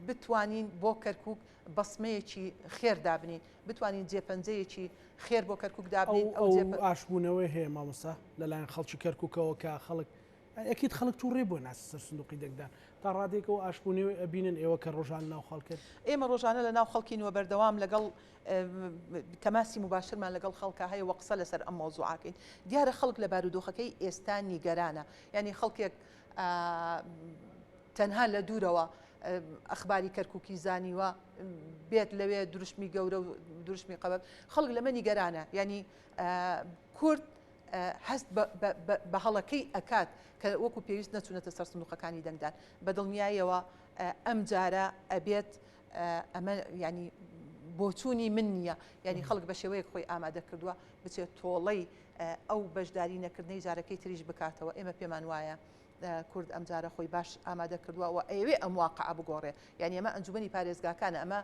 بتوانین بۆ کەرکوک بەسمەیەکی خێر دابنین بتوانین جێپەنجەیەکی خێر بۆ کەرکوک دابنین ئەو ئاشبوونەوەی هەیە مامۆستا لەلایەن خەڵکی کەرکوکەوە کە خەڵک ئەکید خەڵک توڕێ بووە ناچە سەر سندوقی دەنگدان تا ڕادەیەک ئەو ئاشبوونەوەی ئەبینن ئێوە کە ڕۆژانە ناو خەڵکن؟ ئێمە ڕۆژانە لە ناو خەڵکین و بەردەوام لەگەڵ تەماسی موباشرمان لەگەڵ خەڵکا هەیە و قسە لەسەر ئەم مەوزوعەکەین. دیارە خەڵک لە بارودۆخەکەی ئێستا نیگەرانە. یانی خەڵکێک تەنها لە دوورەوە ئەخباری کەرکوکی زانیوە بێت لەوێ دروشمی گەورە و دروشمی قەبە خەڵک لەمە نیگەرانە. یانی کورد هەست بە هەڵەکەی ئەکات کە وەکو پێویست نەچوونەتە سەر سندوقەکانی دەنگدان. بە دڵنیاییەوە ئەم جارە ئەبێت ئەمە یانی بۆچوونی من نییە یانی خەڵک بە شێوەیەک خۆی ئامادە کردووە بچێت تۆڵەی ئەو بەشداری نەکردنەی جارەکەی تریش بکاتەوە ئێمە پێمان وایە کورد ئەمجارە خۆی باش ئامادە کردووە و ئەیەوێ ئەم واقعە بگۆڕێ. یانی ئەمە ئەنجومەنی پارێزگاکانە، ئەمە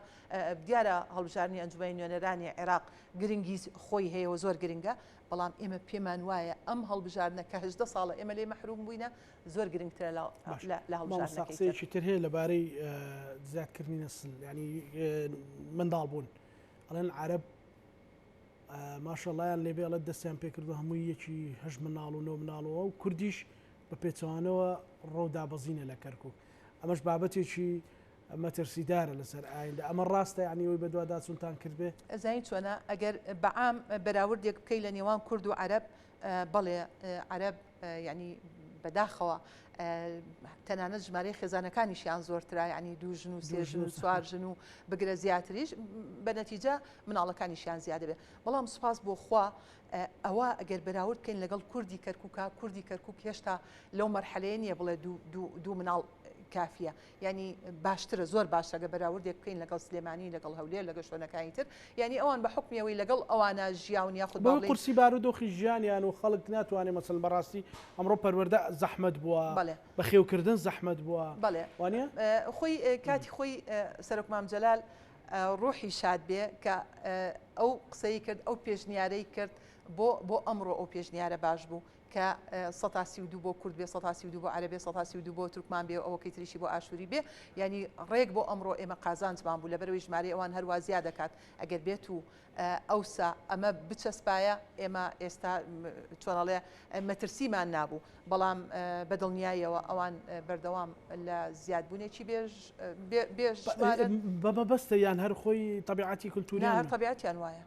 دیارە هەڵبژاردنی ئەنجومەنی نوێنەرانی عێراق گرنگی خۆی هەیە و زۆر گرنگە، بەڵام ئێمە پێمان وایە ئەم هەڵبژاردنە کە 18 ساڵە ئێمە لێی مەحروم بووینە زۆر گرنگترە لە هەڵبژاردنەکەی تر. قسەیەکی تر هەیە لەبارەی زیادکردنی نەسل یانی منداڵ بوون ئەڵێن عەرەب ماشەڵڵایان لێبێ ئەڵێت دەستیان پێکردو هەمووی یەکی هەشت مناڵ و نۆ مناڵەوە و کوردیش بە پێچەوانەوە ڕۆ دابەزینە لە کەرکک ئەمەش بابەتێکی مەترسیدارە لەسەر ئایندە ئەمە ڕاستە یعنی ئەوی بەدواداچوونتان کردبێ؟ ئەزانی چۆنە ئەگەر بەعام بەراوردێک بکەی لە نێوان کورد و عەرەب بەڵێ عەرەب یعنی بەداخەوە تەنانەت ژمارەی خێزانەکانیشیان زۆرترە یعنی دوو ژن و سێ ژن و چوار ژن و بگرە زیاتریش بە نەتیجە مناڵەکانیشیان زیادە بێ بەڵام سوپاس بۆ خوا ئەوە ئەگەر بەراورد بکەین لەگەڵ کوردی کەرکووکا کوردی کەرکووک هێشتا لەو مەرحەلەیە نییە بڵێ دوو مناڵ کافیە یعنی باشترە زۆر باشە گە بەراوردێک بکەین لەگەڵ سلێمانی لەگەڵ هەولێر لەگە شوێنەکانی تر یعنی ئەوان بە حکمی ئەوەی لەگەڵ ئەوانە ژیاون یاخود بەهۆی قورسی بارودۆخی ژیانیان و خەڵک ناتوانێت مەسەلەن بەڕاستی ئەمڕۆ پەروەردە زەحمەت بووە بەڵێ بەخێوکردن زەحمەت بووە بەڵێ وانە خۆی کاتی خۆی سەرۆک مام جەلال ڕۆحی شاد بێ کە ئەو قسەی کرد ئەو پێشنیارەی کرد بۆ بۆ ئەمڕۆ ئەو پێشنیارە باش بوو کە سەتا 32 بۆ کورد بێ سەتا 32 بۆ عەرەب بێ سەتا 32 بۆ تورکمان بێ و ئەوەکەی تریشی بۆ ئاشووری بێ یعنی ڕێک بۆ ئەمڕۆ ئێمە قازانجمان بوو لەبەرەوەی ژمارەی ئەوان هەروا زیاد دەکات ئەگەر بێت و ئەوسا ئەمە بچەسپایە ئێمە ئێستا چۆن ئەڵێ مەترسیمان نابوو بەڵام بە دڵنیاییەوە ئەوان بەردەوام لە زیادبوونێکی بێژ بێژمارن. بە مەبەستە یان هەر خۆی تەبیعەتی کولتووریان؟ نا هەر تەبیعەتیان وایە.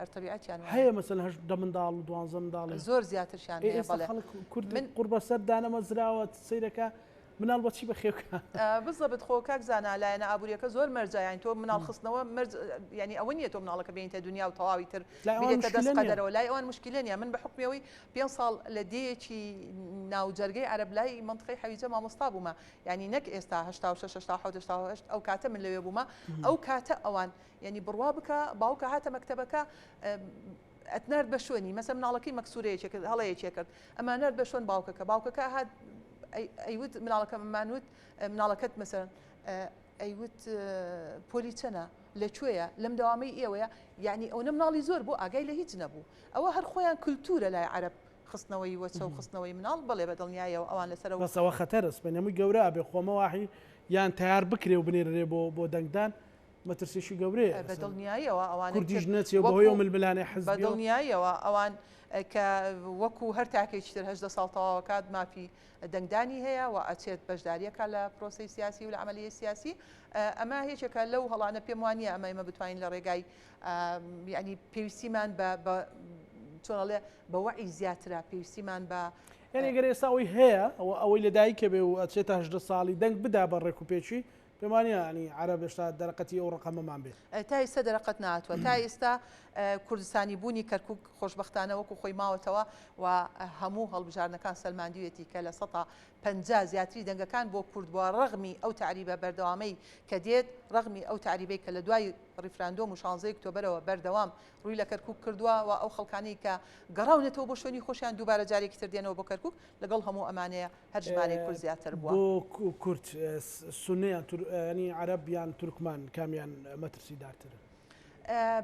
هەر تەبیعەتیان وایە. هەیە مەسەلەن هەشت دە منداڵ و دوانزە منداڵ زۆر زیاترشیان هەیە ئێستا خەڵک کورد من قوڕبەسەر دانەمەزراوە سەیرەکە مناڵ بە چی بەخێوکا؟ بزەبت خۆ کاک زانا لایەنە ئابووریەکە زۆر مەرجە یانی تۆ مناڵ خستنەوە مەرج یانی ئەوە نییە تۆ مناڵەکە بێنیتە دنیا و تەواوی تر بیدەیتە دەست قەدەرەوە لای ئەوان مشکلە نییە من بە حوکمی ئەوەی پێنج ساڵ لە دێیەکی ناوجەرگەی عەرەب لای مەنتقەی حەویجە مامۆستا بوومە یانی نەک ئێستا 86 87 88 ئەو کاتە من لەوێ بوومە ئەو کاتە ئەوان یانی بڕوا بکە باوکە هاتە مەکتەبەکە ئەتنارد بە شوێنی مەسە مناڵەکەی مەکسورەیەکی کرد هەڵەیەکی کرد ئەمانارد بە شوێن باوکەکە باوکەکە هات ئەیوت مناڵەکە مانوت مناڵەکەت مەسەن ئەیوت پۆلی چەنە لە کوێیە لەم داوامەی ئێوەیە یعنی ئەو مناڵی زۆر بۆ ئاگای لە هیچ نەبوو ئەوە هەر خۆیان کولتورە لای عەرەب خستنەوەی وەچە و خستنەوەی مناڵ بەڵێ بە دڵنیایەوە ئەوان لەسەرەوە بەس ئەوە خەتەرە سبەینێ هەمووی گەورە ئەبێ خۆمە واحی یان تەیار بکرێ و بنێررێ بۆ بۆ دەنگدان مەترسیی گەورەیە بە دڵنیاییەوە ئەوانەی کوردیش نەچێ و بەهۆی ئەو ململانێ حزبیەوە. بە دڵنیاییەوە ئەوان کە وەکو هەر تاکێکی تر 18 ساڵ تەواوەکات مافی دەنگدانی هەیە و ئەچێت بەشداریەکە لە پرۆسەی سیاسی و لە عملیەی سیاسی ئەمە یەکێکە لەو هەڵانە پێم وانە ئەمە ئێمە بتوانین لە ڕێگای ینی پێویستیمان بە چۆنەڵێ بە وەعی زیاترە پێویستیمان بە یعنی گەر ئێستا ئەوەی هەیە ئەوەی لەدایکە بێ و ئەچێتە 18 ساڵی دەنگ بدا بە ڕێکوپێکی پێم وانیە یانی عەرەب هێشتا دەرەقەتی ئەو ڕەقەمەمان بێ. تا ئیستا دەرەقەت نەهاتووە. تا ئیستا کوردستانی بوونی کەرکوک خۆشبەختانە وەکو خۆی ماوەتەوە و هەموو هەڵبژاردنەکان سەلماندویەتی کە 50% زیاتری دەنگەکان بۆ کورد بووە ڕەغمی ئەو تەعریبە بەردەوامەی کە دێت ڕەغمی ئەو تەعریبەی کە لە دوای ڕیفراندۆم و شانزەی ئۆکتۆبەرەوە بەردەوام ڕووی لە کەرکوک کردووە و ئەو خەڵکانەی کە گەڕاونەتەوە بۆ شوێنی خۆشیان دووبارە جارێکی تر دێنەوە بۆ کەرکوک لەگەڵ هەموو ئەمانەیە هەر ژمارەی کورد زیاتر بووە. بۆ کورد سوننە یان یانی عەرەب یان تورکمان کامیان مەترسیدارترن؟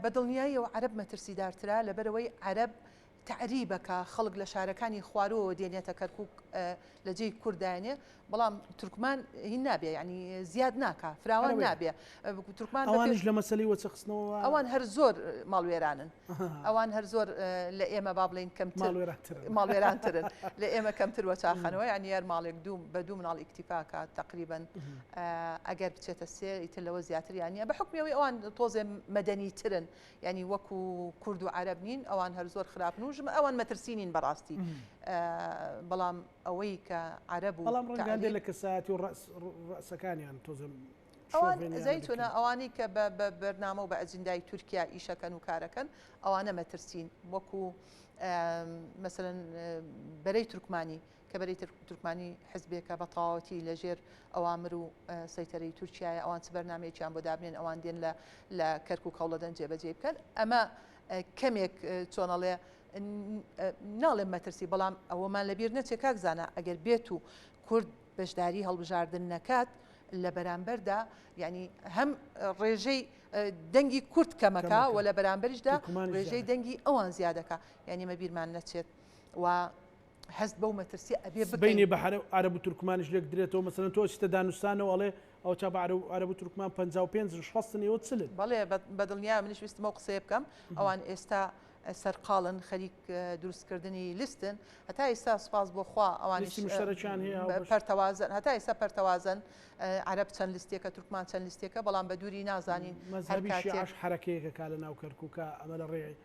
بە دڵنیاییەوە عەرەب مەترسیدارترە لەبەرئەوەی عەرەب. تەعریبەکە خەڵک لە شارەکانی خواروەوە دێنێتە کەرکوک لە جێی کورد دایەنێ بەڵام تورکمان هین نابێ یعنی زیاد ناکا فراوان نابێ تورکمان ئەوانیش لە مەسەلەی وەچەخستنەوە ئەوان هەر زۆر ماڵوێرانن ئەوان هەر زۆر لە ئێمە با بڵێین کەمتر ماڵوێرانترن لە ئێمە کەمتر وەچاخەنەوە یعنی هەر ماڵێک دوو بە دوو مناڵ ئیکتیفاکە تقریبن ئەگەر بچێتە سێ ئیتر لەوە زیاتر یانە بە حکمیەوەی ئەوان تۆزێ مەدەنیترن یانی وەکو کورد و عەرەب نین ئەوان هەر زۆر خراپن و ژمە ئەوان مەترسی نین بەڕاستی بەڵام ئەوەی کە عەرەب و بەڵام ڕەنگاندێ لە کەسایەتی و ڕەسەکانیان تۆزم ئەوان زەیتونە ئەوانەی کە بە بەرنامە و بە ئەجندای تورکیا ئیشەکەن و کارەکەن ئەوانە مەترسین وەکو مەسەلەن بەرەی تورکمانی کە بەرەی تورکمانی حزبێکە بە تەواوەتی لە ژێر ئەوامر و سەیتەرەی تورکیایە، ئەوان چ بەرنامەیەکیان بۆ دابنێن ئەوان دێن لە لە کەرکوک هەوڵەدەن جێبەجێی بکەن. ئەمە کەمێک چۆنەڵێ ناڵێم مەترسی بەڵام ئەوەمان لەبیر نەچێ کاک زانا ئەگەر بێت و کورد بەشداری هەڵبژاردن نەکات لە بەرامبەردا یعنی هەم ڕێژەی دەنگی کورد کەمەکە و لە بەرامبەریشدا ڕێژەی دەنگی ئەوان زیادەکە یعنی مەبیرمان نەچێت و هەست بەو مەترسیە ئەبێ بکەین. سبەینێ بە عەرەب و تورکمانیش لێک درێتەوە مەسەلەن تۆ ئەچیتە دانوستانەوە ئەڵێ ئەوەتا بە عەرەب و تورکمان 55 شەستن ئێوە چلن. بەڵێ بە دڵنیایە منیش ویستم ئەو قسەیە بکەم ئەوان ئێستا سەرقاڵن خەریک دروستکردنی لیستن هەتا ئێستا سوپاس بۆ خوا ئەوانیش لیستی مشتەرەکیان هەیە هاوبەش. پەرتەوازەن هەتا ئێستا پەرتەوازەن عەرەب چەند لیستێکە تورکمان چەند لیستێکە بەڵام بە دووری نازانین هەر مەزهەبی کاتێک. شیعەش حەرەکەیەکە کا لە ناو کەرکوکا ئەمە لە ڕێی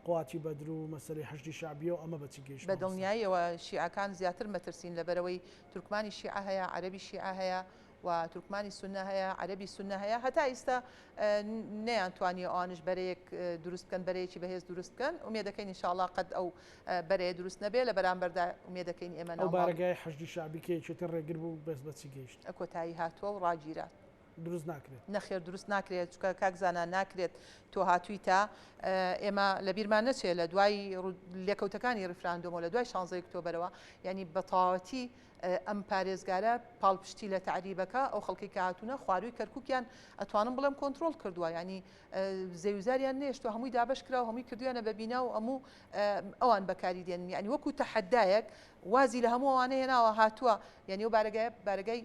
قواتی بەدر و مەسەلەی حەشدی شەعبیە و ئەمە بە چ گەیشت بە مامۆستا؟ دڵنیاییەوە شیعەکان زیاتر مەترسین لەبەرئەوەی تورکمانی شیعە هەیە، عەرەبی شیعە هەیە و تورکمانی سوننە هەیە، عەرەبی سوننە هەیە، هەتا ئیستا نەیانتوانیوە ئەوانیش بەرەیەک دروست بکەن، بەرەیەکی بەهێز دروست بکەن، ئومێدەکەین ئینشاڵڵا قەت ئەو بەرەیە دروست نەبێ، لە بەرامبەردا ئومێدەکەین ئێمە ئەو ناوماڵ. بارەگای حەشدی شەعبی کە یەکێتی ڕێگر بوو بەس بە چی گەیشت؟ کۆتایی هاتووە و ڕاگیرا. دروست ناکرێت. نەخێر دروست ناکرێت چونکە کاک زانا ناکرێت تۆ هاتوویتە ئێمە لە بیرمان نەچێت لە دوای لێکەوتەکانی ڕیفراندۆمەوە لە دوای شانزەی ئۆکتۆبەرەوە یعنی بە تەواوەتی ئەم پارێزگارە پاڵپشتی لە تەعریبەکە ئەو خەڵکی کە هاتوونە خواروی کەرکوکیان ئەتوانم بڵێم کۆنترۆڵ کردووە یعنی زەویوزاریان نێشتوە هەمووی دابەش کرا و هەمووی کردویانە بە بینا و هەموو ئەوان بەکاری دێن یعنی وەکو تەحەدایەک وازی لە هەموو ئەوانە هێناوە هاتووە یعنی ئەو بارەگایە بارەگای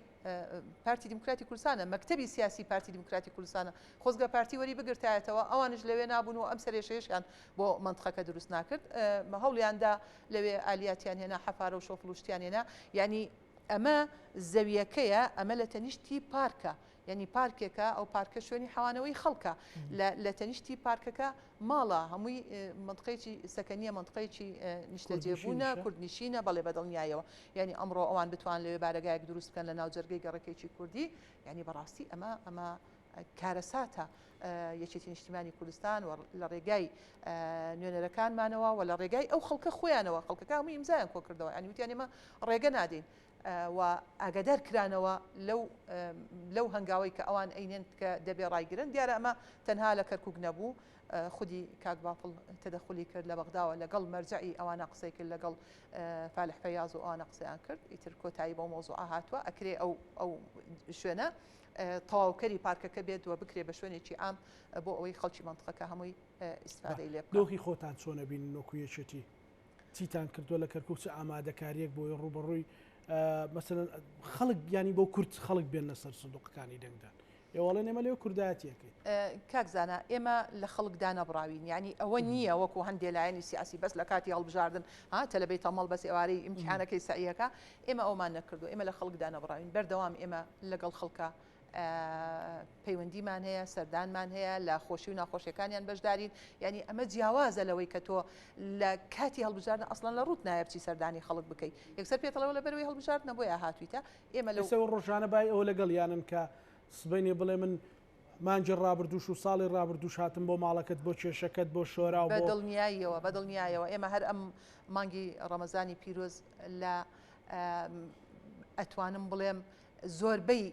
پارتی دیموکراتی کوردستانە، مەکتەبی سیاسی پارتی دیموکراتی کوردستانە، خۆزگە پارتی وەری بگرتایەتەوە، ئەوانیش لەوێ نابوون و ئەم سەرێشەیەشیان بۆ مەنتقەکە دروست ناکرد، هەوڵیان دا لەوێ ئالیاتیان هێنا، حەفارە و شۆفڵ و شتیان هێنا، یانی ئەمە زەویەکەیە، ئەمە لە تەنیشتی پارکە، یانی پارکێکە، ئەو پارکە شوێنی حەوانەوەی خەڵکە، لە تەنیشتی پارکەکە ماڵە، هەمووی مەنتقەیەکی سەکەنییە، مەنتقەیەکی نیشتەجێبوونە، کوردنشینە، بەڵێ بەدڵنیایەوە. یانی ئەمڕۆ ئەوان بتوان لەوێ بارەگایەک دروست بکەن لە ناو جەرگەی گەڕەکێکی کوردی، یانی بەڕاستی ئەمە ئەمە کارەساتە. یەکێتی نیشتیمانی کوردستان و لە ڕێگای نوێنەرەکانمانەوە و لە ڕێگای ئەو خەڵکە خۆیانەوە، خەڵکەکە هەمووی ئیمزایان کۆکردەوە، یانی وتیان ئێمە ڕێگە نادەین و ئاگادار کرانەوە لەو لەو هەنگاوەی کە ئەوان ئەینێن کە دەبێ ڕایگرن. دیارە ئەمە تەنها لە کەرکوک نەبوو، خودی کاک بافڵ تەدەخولی کرد لە بەغداوە لەگەڵ مەرجەعی ئەوانە قسەی کرد لەگەڵ فالح فەیاز و ئەوانە قسەیان کرد ئیتر کۆتایی بەو مەوزوعە هاتووە ئەکرێ ئەو ئەو شوێنە تەواوکەری پارکەکە بێت و بکرێ بە شوێنێکی عام بۆ ئەوەی خەڵکی مەنتقەکە هەمووی ئیسفادەی لێ بکات. دۆخی خۆتان چۆنە بینن وەکو یەکێتی؟ چیتان کردووە لە کەرکوک چ ئامادەکاریەک بۆی ڕووبەڕووی مەسەلەن خەڵک یانی بۆ کورد خەڵک بێنە سەر سندوقەکانی دەنگدان ئێوە ئەڵێن ئێمە لێو کوردایەتی ئەکەین. کاک زانا ئێمە لە خەڵک دانەبڕاوین یانی ئەوە نییە وەکو هەندێ لایەنی سیاسی بەس لە کاتی هەڵبژاردن ها تەلەبەی تەمەڵ بەس ئێوارەی ئیمتیحانەکەی سەعیەکە ئێمە ئەومان نەکردووە ئێمە لە خەڵک دانەبڕاوین بەردەوام ئێمە لەگەڵ خەڵکە پەیوەندیمان هەیە سەردانمان هەیە لە خۆشی و ناخۆشیەکانیان بەشدارین یعنی ئەمە جیاوازە لەوەی کە تۆ لە کاتی هەڵبژاردن ئەسڵەن لە ڕوت نایە بچی سەردانی خەڵک بکەیت یەکسەر پێتەڵەوە لە بەروی هەڵبژاردنە بۆیە هاتوویتە ئێمە لەو ئێستا ڕۆژانە بای ئەوە لەگەڵیانن کە سبەینێ بڵێ من مانگی ڕابردووش و ساڵی ڕابردووش هاتم بۆ ماڵەکەت بۆ کێشەکەت بۆ شۆرا و بە بۆ دڵنیاییەوە بە دڵنیایەوە ئێمە هەر ئەم مانگی ڕەمەزانی پیرۆز لە ئەتوانم بڵێم زۆربەی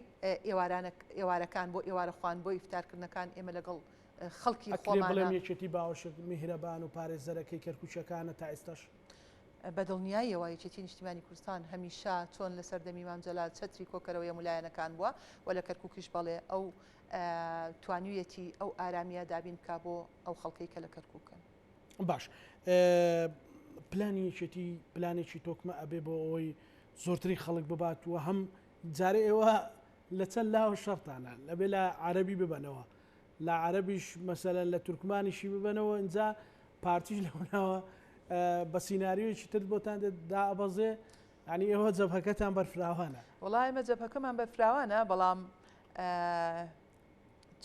ئێوارانە ئێوارەکان بۆ ئێوارەخوان بۆ ئیفتارکردنەکان ئێمە لەگەڵ خەڵکی ئەکرێ بڵێم خۆمانە. یەکێتی باوەشێک میهرەبان و پارێزەرەکەی کەرکوکیەکانە تا ئێستاش؟ بە دڵنیاییەوە یەکێتی نیشتیمانی کوردستان هەمیشە چۆن لە سەردەمی مام جەلال چەتری کۆکەرەوەی هەموو لایەنەکان بووە و لە کەرکوکیش بەڵێ ئەو توانیویەتی ئەو ئارامییە دابین بکا بۆ ئەو خەڵکەی کە لە کەرکوکن. باش. پلانی یەکێتی پلانێکی تۆکمە ئەبێ بۆ ئەوەی زۆرترین خەڵک ببات و هەم جارێ ئێوە لە چەند لاوە شەڕتانە لەبێ لە عەرەبی ببەنەوە لە عەرەبیش مەسەلەن لە تورکمانیشی ببەنەوە ئینجا پارتیش لەولاوە بە سیناریۆیەکی تر بۆتان دێت دائەبەزێ یعنی ئێوە جەبهەکەتان بەرفراوانە. وەڵا ئێمە جەبهەکەمان بەرفراوانە بەڵام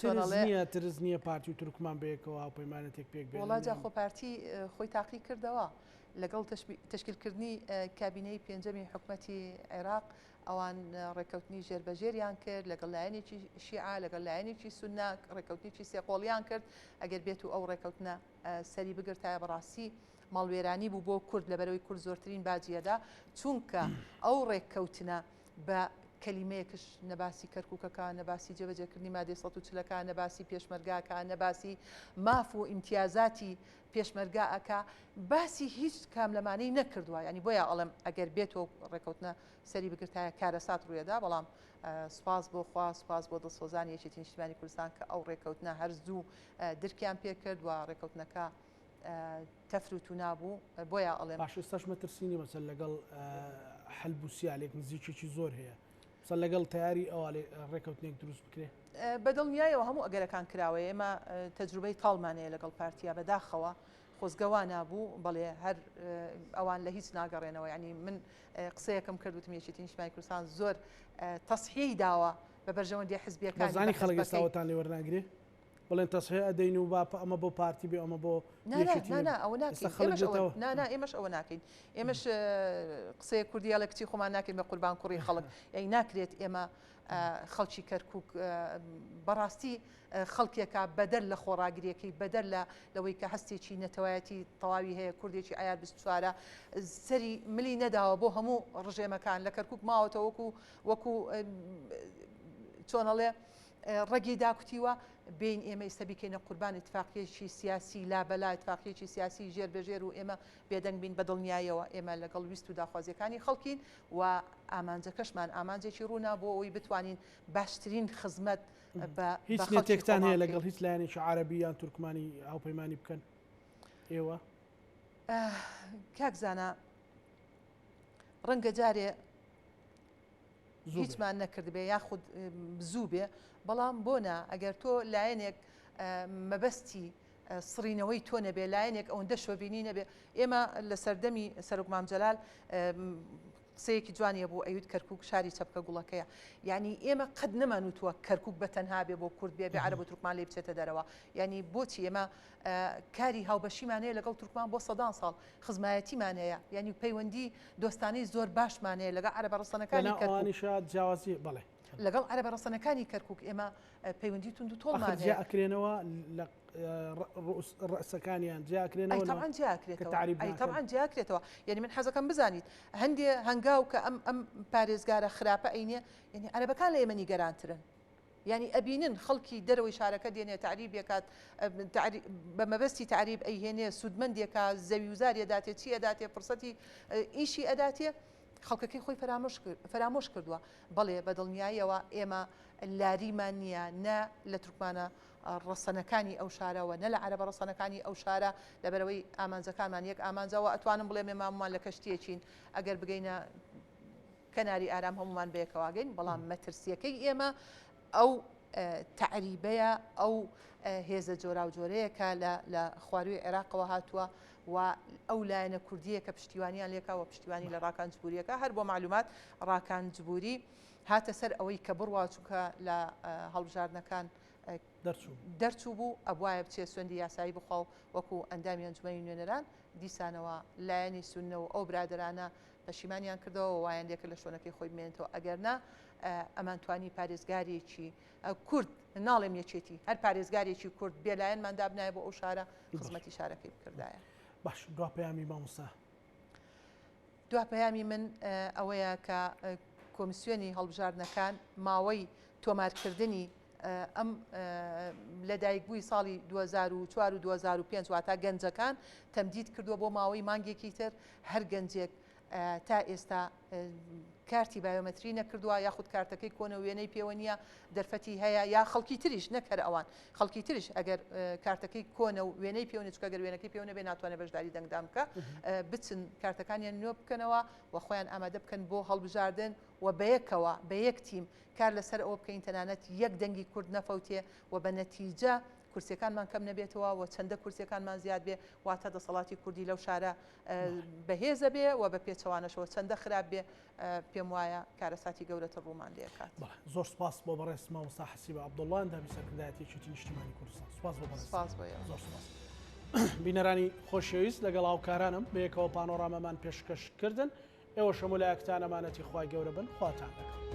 ترس نییە ترس نییە پارتی و تورکمان بەیەکەوە هاوپەیمانەتێک پێک بێنن؟ وەڵا جا خۆ پارتی خۆی تاقی کردەوە لەگەڵ تەشکیلکردنی کابینەی پێنجەمی حکومەتی عێراق ئەوان ڕێککەوتنی ژێربەژێریان کرد لەگەڵ لایەنێکی شیعە، لەگەڵ لایەنێکی سوننە، ڕێککەوتنێکی سێقۆڵیان کرد، ئەگەر بێت و ئەو ڕێککەوتنە سەری بگرتایە بەڕاستی ماڵوێرانی بوو بۆ کورد لەبەرئەوەی کورد زۆرترین باجی ئەدا، چونکە ئەو ڕێککەوتنە بە کەلیمەیەکش نە باسی کەرکوکەکە، نە باسی جێبەجێکردنی مادەی 140 ەکە، نە باسی پێشمەرگاکە، نە باسی ماف و ئیمتیازاتی پێشمەرگە ئەکا، باسی هیچ کام لەمانەی نەکردووە، یانی بۆیە ئەڵێم ئەگەر بێت و ڕێکەوتنە سەری بگرتایە کارەسات ڕوویەدا، بەڵام سوپاس بۆ خوا، سوپاس بۆ دڵسۆزانی یەکێتی نیشتیمانی کوردستان کە ئەو ڕێکەوتنە هەر زوو درکیان پێکرد و ڕێکەوتنەکە تەفر و تونا بوو، بۆیە ئەڵێم. باش ئێستاش مەترسی نیە مەسەل لەگەڵ حەلبوسیا لێک نزیکێکی زۆر هەیە مەسەل لەگەڵ تەیاری ئەوا ڕێکەوتنێک دروست بکرێ؟ بە دڵنیایەوە هەموو ئەگەرەکان کراوەیە، ئێمە تەجروبەی تاڵمان هەیە لەگەڵ پارتیا بەداخەوە خۆزگە وا نابوو، بەڵێ هەر ئەوان لە هیچ ناگەڕێنەوە، یانی من قسەیەکم کرد وتم یەکێتی نیشتمانی کوردستان زۆر تەسحیەی داوە بە بەرژەوەندیە حزبیەکانی بە حزبەکەی. خەڵک ئێستا وەتان لێ وەرناگرێ؟ بڵێن تەسحیە ئەدەین و با ئەمە بۆ پارتی بێ ئەمە بۆ یەکێتی نا نا ئەوە ناکەین ئێمەش ئەوە نا نا ئێمەش ئەوە ناکەین ئێمەش قسەیە کوردی ئەڵێ کچی خۆمان ناکەین بە قوربان کوڕی خەڵک یعنی ناکرێت ئێمە خەڵکی کەرکک بەڕاستی خەڵکێکە بەدەر لە خۆڕاگریەکەی بەدەر لە لەوەی کە هەستێکی نەتەوایەتی تەواوی هەیە کوردێکی عیار 24 سەری ملی نەداوە بۆ هەموو ڕژێمەکان لە کەرکک ماوەتەوە وەکو وەکو چۆنەڵێ ڕەگی داکوتیوە، بێین ئێمە ئیستا بیکەینە قوربان ئیتفاقیەکی سیاسی لابەلا، ئیتفاقیەکی سیاسی ژێر بە ژێر و ئێمە بێدەنگ بین، بە دڵنیایەوە ئێمە لەگەڵ ویست و داخوازیەکانی خەڵکین و ئامانجەکەشمان ئامانجێکی ڕوونە بۆ ئەوەی بتوانین باشترین خزمەت بە هیچ نێتێکتان هەیە لەگەڵ هیچ لایەنێکی عەرەبی یان تورکمانی هاوپەیمانی بکەن ئێوە؟ کاک زانا ڕەنگە جارێ هیچمان نەکردبێ یاخود زوو بێ بەڵام بۆ نا ئەگەر تۆ لایەنێک مەبەستی سڕینەوەی تۆ نەبێ لایەنێک ئەوەندە شۆڤینی نەبێ ئێمە لە سەردەمی سەرۆک مام جەلال قسەیەکی جوانی هەبوو ئەیوت کەرکک شاری چەپکە گوڵەکەیە یعنی ئێمە قەت نەمانوتووە کەرکک بە تەنها بێ بۆ کورد بێ بێ عەرەب و تورکمان لێ بچێتە دەرەوە یعنی بۆچی ئێمە کاری هاوبەشیمان هەیە لەگەڵ تورکمان بۆ سەدان ساڵ خزمایەتیمان هەیە یانی پەیوەندی دۆستانەی زۆر باشمان هەیە لەگەڵ عەرەبە ڕەسەنەکانی کەرکوک. ئەوانیشە جیاوازی بەڵێ. لەگەڵ عەرەبە ڕەسەنەکانی کەرکوک ئێمە پەیوەندی توند و تۆڵمان هەیە. جیا ئەکرێنەوە لە ڕەئسەکانیان جیا ئەکرێنەوە؟ ئەی تەبعەن جیا ئەکرێتەوە. ئەی تەبعەن جیا ئەکرێتەوە. یانی من حەزەکەم بزانیت هەندێ هەنگاو کە ئەم ئەم پارێزگارە خراپە ئەینێ یانی عەرەبەکان لە ئێمە نیگەرانترن. یانی ئەبینن خەڵکی دەرەوەی شارەکە دێنێ تەعریب ئەکات بە مەبەستی تەعریب ئەیهێنێ سوودمەندێکا زەوی و زاری ئەداتێ چی ئەداتێ فرسەتی ئیشی ئەداتێ خەڵکەکەی خۆی فەرامۆش کردووە بەڵێ بە دڵنیاییەوە ئێمە لاریمان نییە نە لە تورکمانە ڕەسەنەکانی ئەو شارەوە نە لە عەرەبە ڕەسەنەکانی ئەو شارە لەبەرەوەی ئامانجەکانمان یەک ئامانجەوە ئەتوانم بڵێم ئێمە هەموومان لە کەشتیەکین ئەگەر بگەینە کەناری ئارام هەموومان بەیەکەوە ئەگەین، بەڵام مەترسییەکەی ئێمە ئەو تەعریبەیە، ئەو هێزە جۆراوجۆرەیە کە لە خوارووی عێراقەوە هاتووە و ئەو لایەنە کوردییە کە پشتیوانیان لێکا و پشتیوانی لە ڕاکان جبورییەکە. هەر بۆ مەعلومات ڕاکان جبوری هاتە سەر ئەوەی کە بڕوا چونکە لە هەڵبژاردنەکان دەرچوو بوو ئەبوایە بچێ سوێندی یاسایی بخوا و وەکو ئەندامی ئەنجومەنی نوێنەران دیسانەوە لایەنی سوننە و ئەو برادەرانە پەشیمانیان کردەوە و وایان لێکرد لە شوێنەکەی خۆی بمێنێتەوە، ئەگەرنا ئەمانتوانی پارێزگارێکی کورد، ناڵێم یەکێتی، هەر پارێزگارێکی کورد بێلایەنمان دابنایە بۆ ئەو شارە خزمەتی شارەکەی بکردایە. باش دوا پەیامی مامۆستا؟ دوا پەیامی من ئەوەیە کە کۆمیسیۆنی هەڵبژاردنەکان ماوەی تۆمارکردنی ئەم لەدایکبووی ساڵی 2004 و 2005 واتە گەنجەکان تەمدید کردووە بۆ ماوەی مانگێکی تر هەر گەنجێک. تا ئێستا کارتی بایۆمەتری نەکردووە یاخود کارتەکەی کۆنە و وێنەی پێوە نییە دەرفەتی هەیە یا خەڵکی تریش نەک هەر ئەوان خەڵکی تریش ئەگەر کارتەکەی کۆنە و وێنەی پێوە نیە چونکە گەر وێنەکەی پێوە نەبێ ناتوانێت بەشداری دەنگدان بکە بچن کارتەکانیان نوێ بکەنەوە و خۆیان ئامادە بکەن بۆ هەڵبژاردن و بەیەکەوە بە یەک تیم کار لەسەر ئەوە بکەین تەنانەت یەک دەنگی کورد نەفەوتێ و بە نەتیجە کورسیەکانمان کەم نەبێتەوە و چەندە کورسیەکانمان زیاد بێ واتە دەسەڵاتی کوردی لەو شارە بەهێزە بێ و بە پێچەوانەشەوە چەندە خراپ بێ پێم وایە کارەساتی گەورەتر ڕوومان لێکات. زۆر سپاس بۆ بەڕێز مامۆستا حەسیبە عەبدوڵڵا ئەندامی سەرکردایەتی یەکێتی نیشتیمانی کوردستان. سپاس بۆ بەڕێز. سپاس بۆ ئێوە. زۆر سپاس. بینەرانی خۆشەویست لەگەڵ هاوکارانم بەیەکەوە پانۆرامامان پێشکەش کردن. ئێوەش هەموو لایەکتان ئەمانەتی خوای گەورە بن. خواتان لەگەڵ.